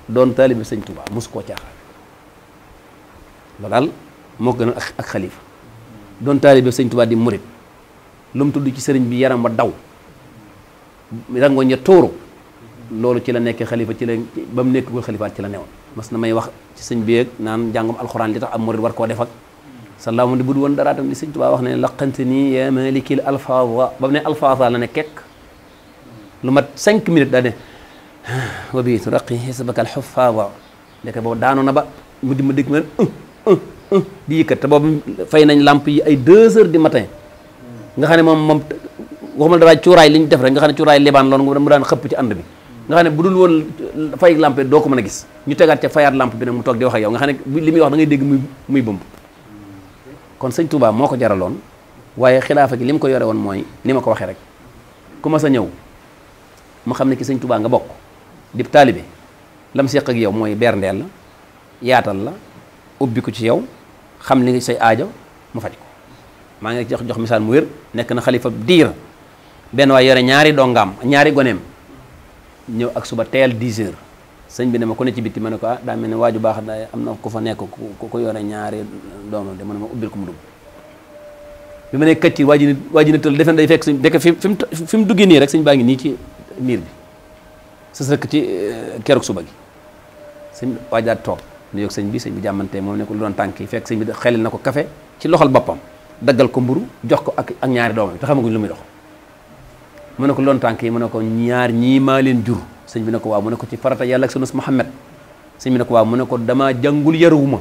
A: doon taalibe Sëñ Tuubaa mosu koo caaxaan loolu daal moo gën ak xalifa doon taalibe Sëñ Tuubaa di murit lu mu tudd ci sëriñ bi yaram ba daw rangoñ ya tuuru loolu ci la nekkee xalifa ci la ba mu nekkul xalifaat ci la newoon mas na may wax ci sëñ bi ak naan jàngum alxuraan li tax am murid war koo def ak salaamu di bud woon dara tam li sëñ Tuubaa wax ne laqante nii ya malikil alfaza ba mu ne alfaza la ne kekk lu mat 5 minutes daa ne wa bi turaqi xisbaka alxufaza ndeke boobu daanu na ba mu di ma dégg ma di yëkkat te boobu fay nañ lamp yi ay 2 heures du matin nga xam ne moom waxuma dara cuuraay li ñu def rek nga xam ne cuuraay libaan loolu mu daan xëpp ci ànd bi nga xam ne bu dul woon fay lampe doo ko mën a gis ñu tegaat ca fayaat lampe bi nag mu toog di wax ak yow nga xam ne li muy wax da ngay dégg muy bëmb kon sëñ Touba moo ko jaraloon waaye xilaafa gi li mu ko yore woon mooy ni ma ko waxee rek ku ma sa ñëw ma xam ne ki sëñ Touba nga bokk di taalibe lam seq ak yow mooy berndeel la yaatal la ubbi ko ci yow xam li say aajo mu faj ko maa ngi jox misaal mu wér nekk na xalifa diir benn waay yore ñaari dongaam ñaari goneem ñëw ak suba teel 10 heures sëñ bi ne ma ku ne ci bitti ma ne ko daa mel ne waaju baax da am na ku fa nekk ku yore ñaari doomam de ma ne ma ubbil ko mu dugg bi ma ne kacci waa ji ne tël defen day fekk sëñ dekk fi mu duggee nii rek sëñ baa ngi nii ci miir bi sa sëkk ci keroog suba gi sëñ waaj daal toog nu yoog sëñ bi jàmmante moom ne ko lu doon tànk yi fekk sëñ bi xelil na ko café ci loxol boppam daggal ko mburu jox ko ak ñaari doomam te xamaguñ lu muy dox mu ne ko lu doon tànk yi mu ne ko ñaar ñii maa leen jur sëñ bi ne ko waaw mu ne ko ci farata yàlla ak sunnas Muhammad sëñ bi ne ko waaw mu ne ko damaa jàngul yaruwuma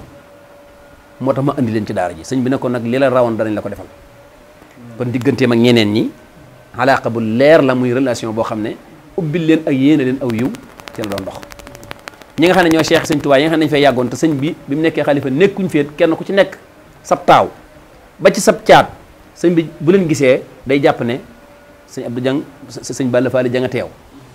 A: moo tax ma andi leen ci daara ji sëñ bi ne ko nag li la rawoon danañ la ko defal kon digganteem ak ñeneen ñi alaaqa bu leer la muy relation boo xam ne ubbil leen ak yéene leen aw yiw ci la doon dox ñi nga xam ne ñoo Cheikh sëñ Tuubaa yi nga xam ne dañu fay yàggoon te sëñ bi mu nekkee xalifa nekkuñ fee kenn ku ci nekk sab taaw ba ci sab caat sëñ bi bu leen gisee day jàpp ne sëñ Abdou Diang sëñ Balla Faali Diang a teew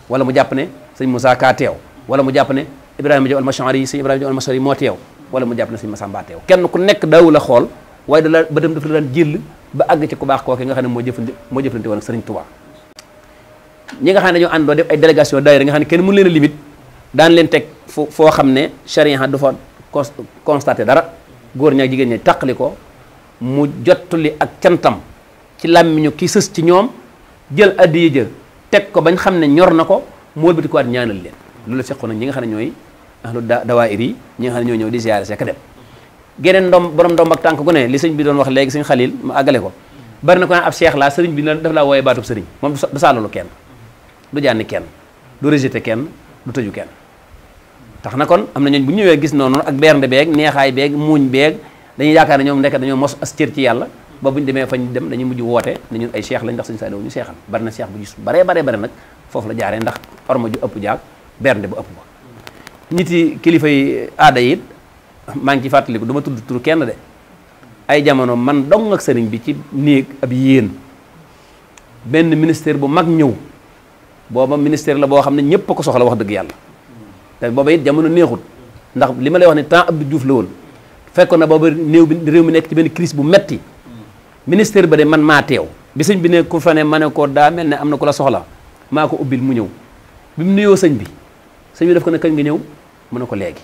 A: wala mu jàpp ne sëñ Moussa Ka teew wala mu jàpp ne Ibrahima Diop al-Mashari yi sëñ Ibrahima Diop al-Mashari moo teew wala mu jàpp ne sëñ Massamba teew kenn ku nekk daawu la xool waaye da la ba dem dafa la daan jël ba àgg ci ku baax kooke nga xam ne moo jëflante woon ak sëriñ Tuubaa ñi nga xam ne dañoo àndoo def ay délégation daayira nga xam ne kenn mënu leen a limite daan leen teg foo xam ne charia du fa constaté dara góor ñaak jigéen ñi taqali ko mu jottali ak cantam ci làmmiñu ki sës ci ñoom jël addiya jël teg ko bañ xam ne ñor na ko mu wëlbati ko waat ñaanal leen loolu seqoon nag ñi nga xam ne ñooy ahlu dawaayir yi ñi nga xam ne ñoo ñëw di ziyaare see ka dem geneen borom ndomb ak tànk gu ne li sëñ bi doon wax léegi sëñ Xalil ma àggale ko bari na ko ab cheikh laa sëriñ bi daf laa wooyee baatub sëriñ moom du saalalu kenn du jànni kenn du rejeté kenn du tëju kenn tax na kon am na ñooñ bu ñëwee gis noonu ak bernde beeg neexaay beeg muuñ beeg dañuy yaakaar ne ñoom ndekk dañoo mos as cër ci yàlla ba buñu demee fañ dem dañuy mujj woote ne ñun ay cheikh lañ ndax sëñ Saliou ñu seexal bari na cheikh bu gis baree nag foofu la jaaree ndax orma ju ëpp jaag bernde bu ëpp ba nit yi kilifa yi aada yi maa ngi ci fàttaliku du ma tudd turu kenn de ay jamono man dong ak sëriñ bi ci néeg ab yéen benn ministère bu mag ñëw booba ministère la boo xam ne ñëpp a ko soxla wax dëgg yàlla te booba it jamono neexut ndax li ma lay wax ne temps Abdou Diouf la woon fekkoon na booba réew mi nekk ci benn crise bu metti ministère ba de man maa teew bi sëñ bi ne ku fa ne ma ne ko daa mel ne am na ku la soxla maa ko ubbil mu ñëw bi mu nuyoo sëñ bi def ko ne kañ nga ñëw mu ne ko léegi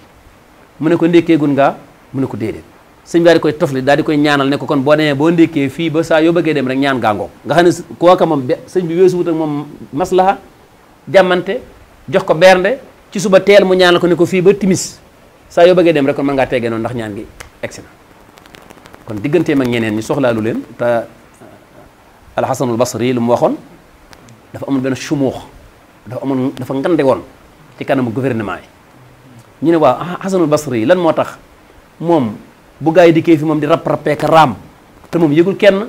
A: mu ne ko ndékkeegun ngaa mu ne ko déedéet sëñ bi daal di koy tofli daal di koy ñaanal ne ko kon boo demee boo ndékkee fii ba saa yoo bëggee dem rek ñaan gàngoo nga xam ne kooka moom sëñ bi weesu wut ak moom maslaha jàmmante jox ko bernde ci suba teel mu ñaanal ko ne ko fii ba timis saa yoo bëggee dem rek kon mën ngaa teggee noonu ndax ñaan gi egsi na kon digganteem ak ñeneen ñi soxlaalu leen te alxasanul basri lu mu waxoon dafa amul benn chumuux dafa ngande woon ci kanamu gouvernement yi ñu ne waaw xasanul basri yi lan moo tax moom bu gaa yi dikkee fi moom di rap-rappeeka raam te moom yëgul kenn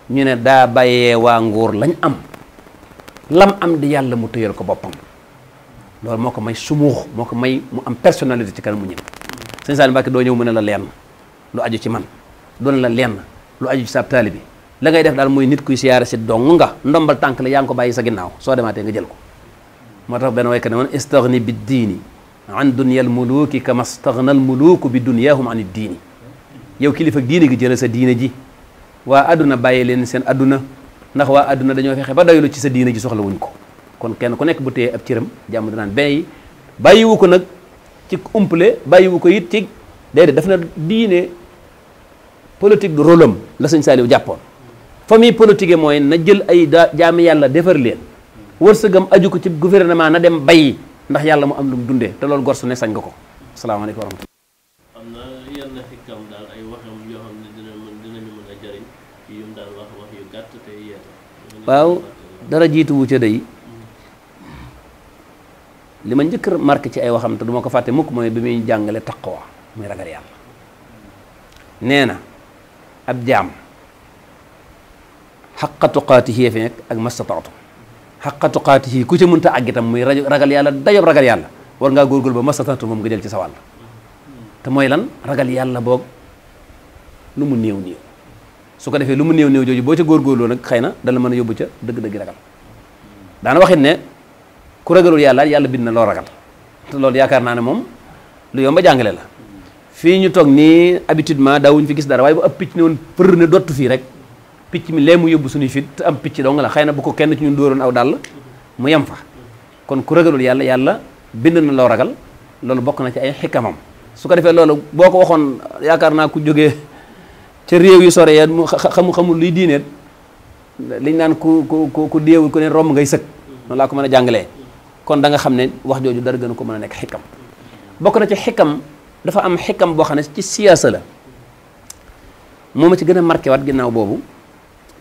A: ñu ne daa bàyyee waa nguur lañ am lam am di yàlla mu tëyal ko boppam loolu moo ko may sumuux moo ko may mu am personnalité ci kanam mu ñëw sëñ Saliou Mbacke doo ñëw mu ne la lenn lu aju ci man doon la lenn lu aju ci sa taalibe bi la ngay def daal mooy nit kuy siyaare si dong nga ndombal tànk la yaa ngi ko bàyyi sa ginnaaw soo demaatee nga jël ko moo tax benn waykat ne woon istaghni bi diini an dunyal muluki kama staghna al muluku bi dunyahum an diini yow kilifa diine gi jëlee sa diine ji waa adduna bàyyi leen seen adduna ndax waa adduna dañoo fexe ba doylu ci sa diine ji soxla wuñ ko kon kenn ku nekk bu téye ab cëram jàmm danaan bay bàyyiwu ko nag ci umple bàyyiwu ko it ci déedéet daf na diine politique du rôle am la sëñ Saliou jàppoon fa muy politique mooy na jël ay jaami yàlla defar leen wërsëgam aju ko ci gouvernement na dem bayi ndax yàlla mu am lu mu dundee te loolu gor su ne sañ nga ko asalaamaaleykum wa rahmatulah.
B: am na yenn xikam daal ay waxam yoo xam ne dinañu mën a jëriñ ci yum daal wax yu gàtt te yeete.
A: waaw dara jiitu wu ca day li ma njëkk marqué ci ay waxam te du ma ko fàtte mukk mooy bi muy jàngale taqwa muy ragal yàlla nee na ab jaam xaqa tuqaatihi fi nekk ak mastataatu xaqa tuqaatihi ku ca mënta àgg itam muy ragal yàlla dayob ragal yàlla war ngaa góorgóorlu ba mastataatu moom nga jël ci sa wàll te mooy lan ragal yàlla boog lu mu néew néew su ko defee lu mu néew néew jooju boo ca góorgóorloo nag xëy na dana mën a yóbbu ca dëgg-dëgg ragal daana waxit ne ku ragalul yàlla yàlla bind na loo ragal te loolu yaakaar naa ne moom lu yomba jàngale la fii ñu toog nii habituellement daawuñ fi gis dara waaye bu ab picc ne woon për ne dottu fii rek picc mi lee mu yóbbu suñuy fit te am picc dong la xëy na bu ko kenn ci ñun dóoroon aw dàll mu yem fa kon ku ragalul yàlla yàlla bind na loo ragal loolu bokk na ci ay xikamam su ko defee loolu boo ko waxoon yaakaar naa ku jógee ca réew yu sore ya xamul luy diineet liñ naan ku déewul ku ne romb ngay sëg noonu laa ko mën a jàngalee kon da nga xam ne wax jooju dara gën a ko mën a nekk xikam bokk na ci xikam dafa am xikam boo xam ne ci siyaasa la moo ma ci gën a marqué waat ginnaaw boobu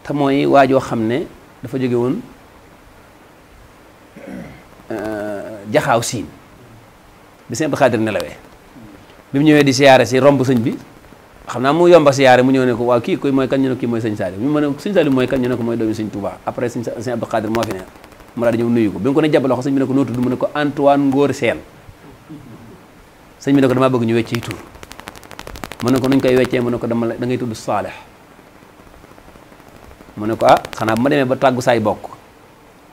A: te mooy waajoo xam ne dafa jóge woon jaxaaw siin bi sëñ Abdou Khadir nelawee bi mu ñëwee di siyaare si romb sëñ bi xam naa mu yomba siyaare mu ñëw ne ko waaw kii koy mooy kan ñu ne kii mooy sëñ Saliou ñu ma ne sëñ Saliou mooy kan ñu ne ko mooy doomi sëñ Touba après sëñ Abdou Khadir moo fi ne mu daal di ñëw nuyu ko bi mu ko ne jàpp loxo sëñ bi ne ko noo tudd mu ne ko Antoine Ngor Sène sëñ bi ne ko damaa bëgg ñu weccee tur mu ne ko nuñ koy weccee mu ne ko da ngay tudd Saalih mu ne ko ah xanaa bu ma demee ba tàggu saay bokk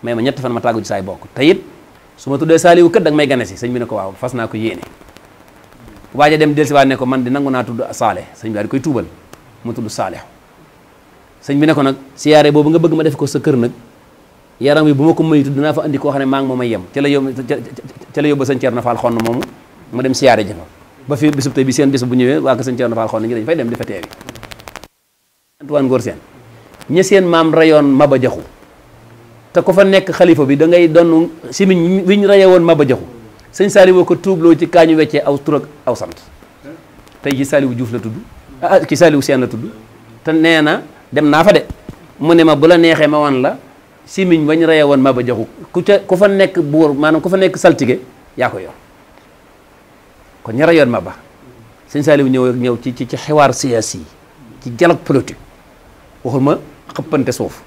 A: may ma ñett fan ma tàggu ci saay bokk te it su ma tuddee Saliou kët da nga may gane si sëñ bi ne ko waaw fas naa ko yéene waaja dem dellusiwaat ne ko man di nangu naa tudd Saalih sëñ bi daal di koy tuubal mu tudd Saalih sëñ bi ne ko nag siyaare boobu nga bëgg ma def ko sa kër nag yaram wi bu ma ko maytu dinaa fa andi koo xam ne maa ngi moom ay yem ca la yóbbu sëñ Thierno Fall xonn moomu mu dem siyaare ji fa ba fi bisub tey bi seen bis bu ñëwee waa ko sëñ Thierno Fall xonn ñi dañ fay dem di fa teewi Antoine Ngor Sène ña seen maam rayoon Maba Jaxu te ku fa nekk xalifa bi da ngay doon simiñ wi ñu rayee woon Maba Jaxu sëñ Saliou ko tuubloo ci kaañu weccee aw tur ak aw sant tey ji Saliou Diouf la tudd ki Saliou Sène la tudd te nee na dem naa fa de mu ne ma bu la neexee ma wan la simiñ wañ rayee woon Maba Jaxu ku fa nekk buur maanaam ku fa nekk saltige yaa ko yor kon ña rayoon Maba sëñ Saliou ñëw ci xiwaar siyaasi yi ci dialogue politique waxuma xëppante suuf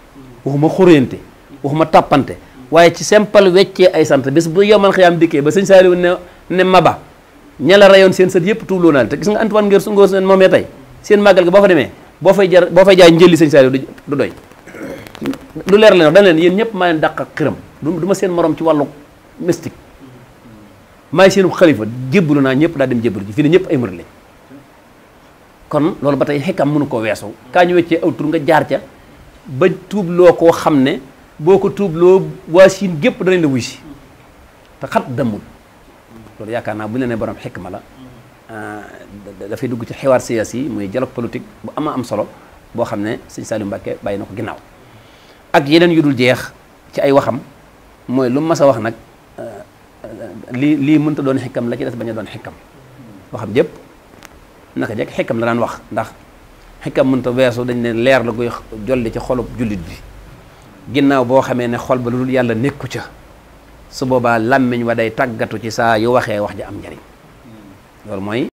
A: waxuma xuréente waxuma tàppante waaye ci simple weccee ay sant bés bu yomal xiyaam dikkee ba sëñ Saliou ne Maba ña la rayoon seen sët yëpp tuubloo naa te gis nga Antoine Ngor Sène moomee tey seen màggal gi boo fa demee boo fay jaay njëlli sëñ Saliou du doy lu leer la dañ leen yéen ñëpp maa leen dàq ak xiram du ma seen morom ci wàllu mystique maay seen xalifa jébbalu naa ñëpp daa dem jébbalu ji fii ne ñëpp ay murid lañ kon loolu ba tey xekkam mënu ko weesu kaa ñu weccee aw tur nga jaar ca ba tuubloo koo xam ne boo ko tuubloo waa siin gépp danañ la wuy si te xat demul loolu yaakaar naa bu ñu la ne borom xikma la dafay dugg ci xiwaar siyaasi yi muy dialogue politique bu am solo boo xam ne sëñ Saliou Mbacke bàyyi na ko ginnaaw ak yeneen yu dul jeex ci ay waxam mooy lu mas a wax nag lii mënta doon xikam la ci des bañ a doon xikam waxam jëpp naka jekk xikam la daan wax ndax xikam mënta weesu dañ ne leer la koy jolli ci xolub jullit bi ginnaaw boo xamee ne xol ba lu dul yàlla nekku ca su boobaa làmmiñ wa day tàggatu ci saa yu waxee wax ja am njariñ loolu mooy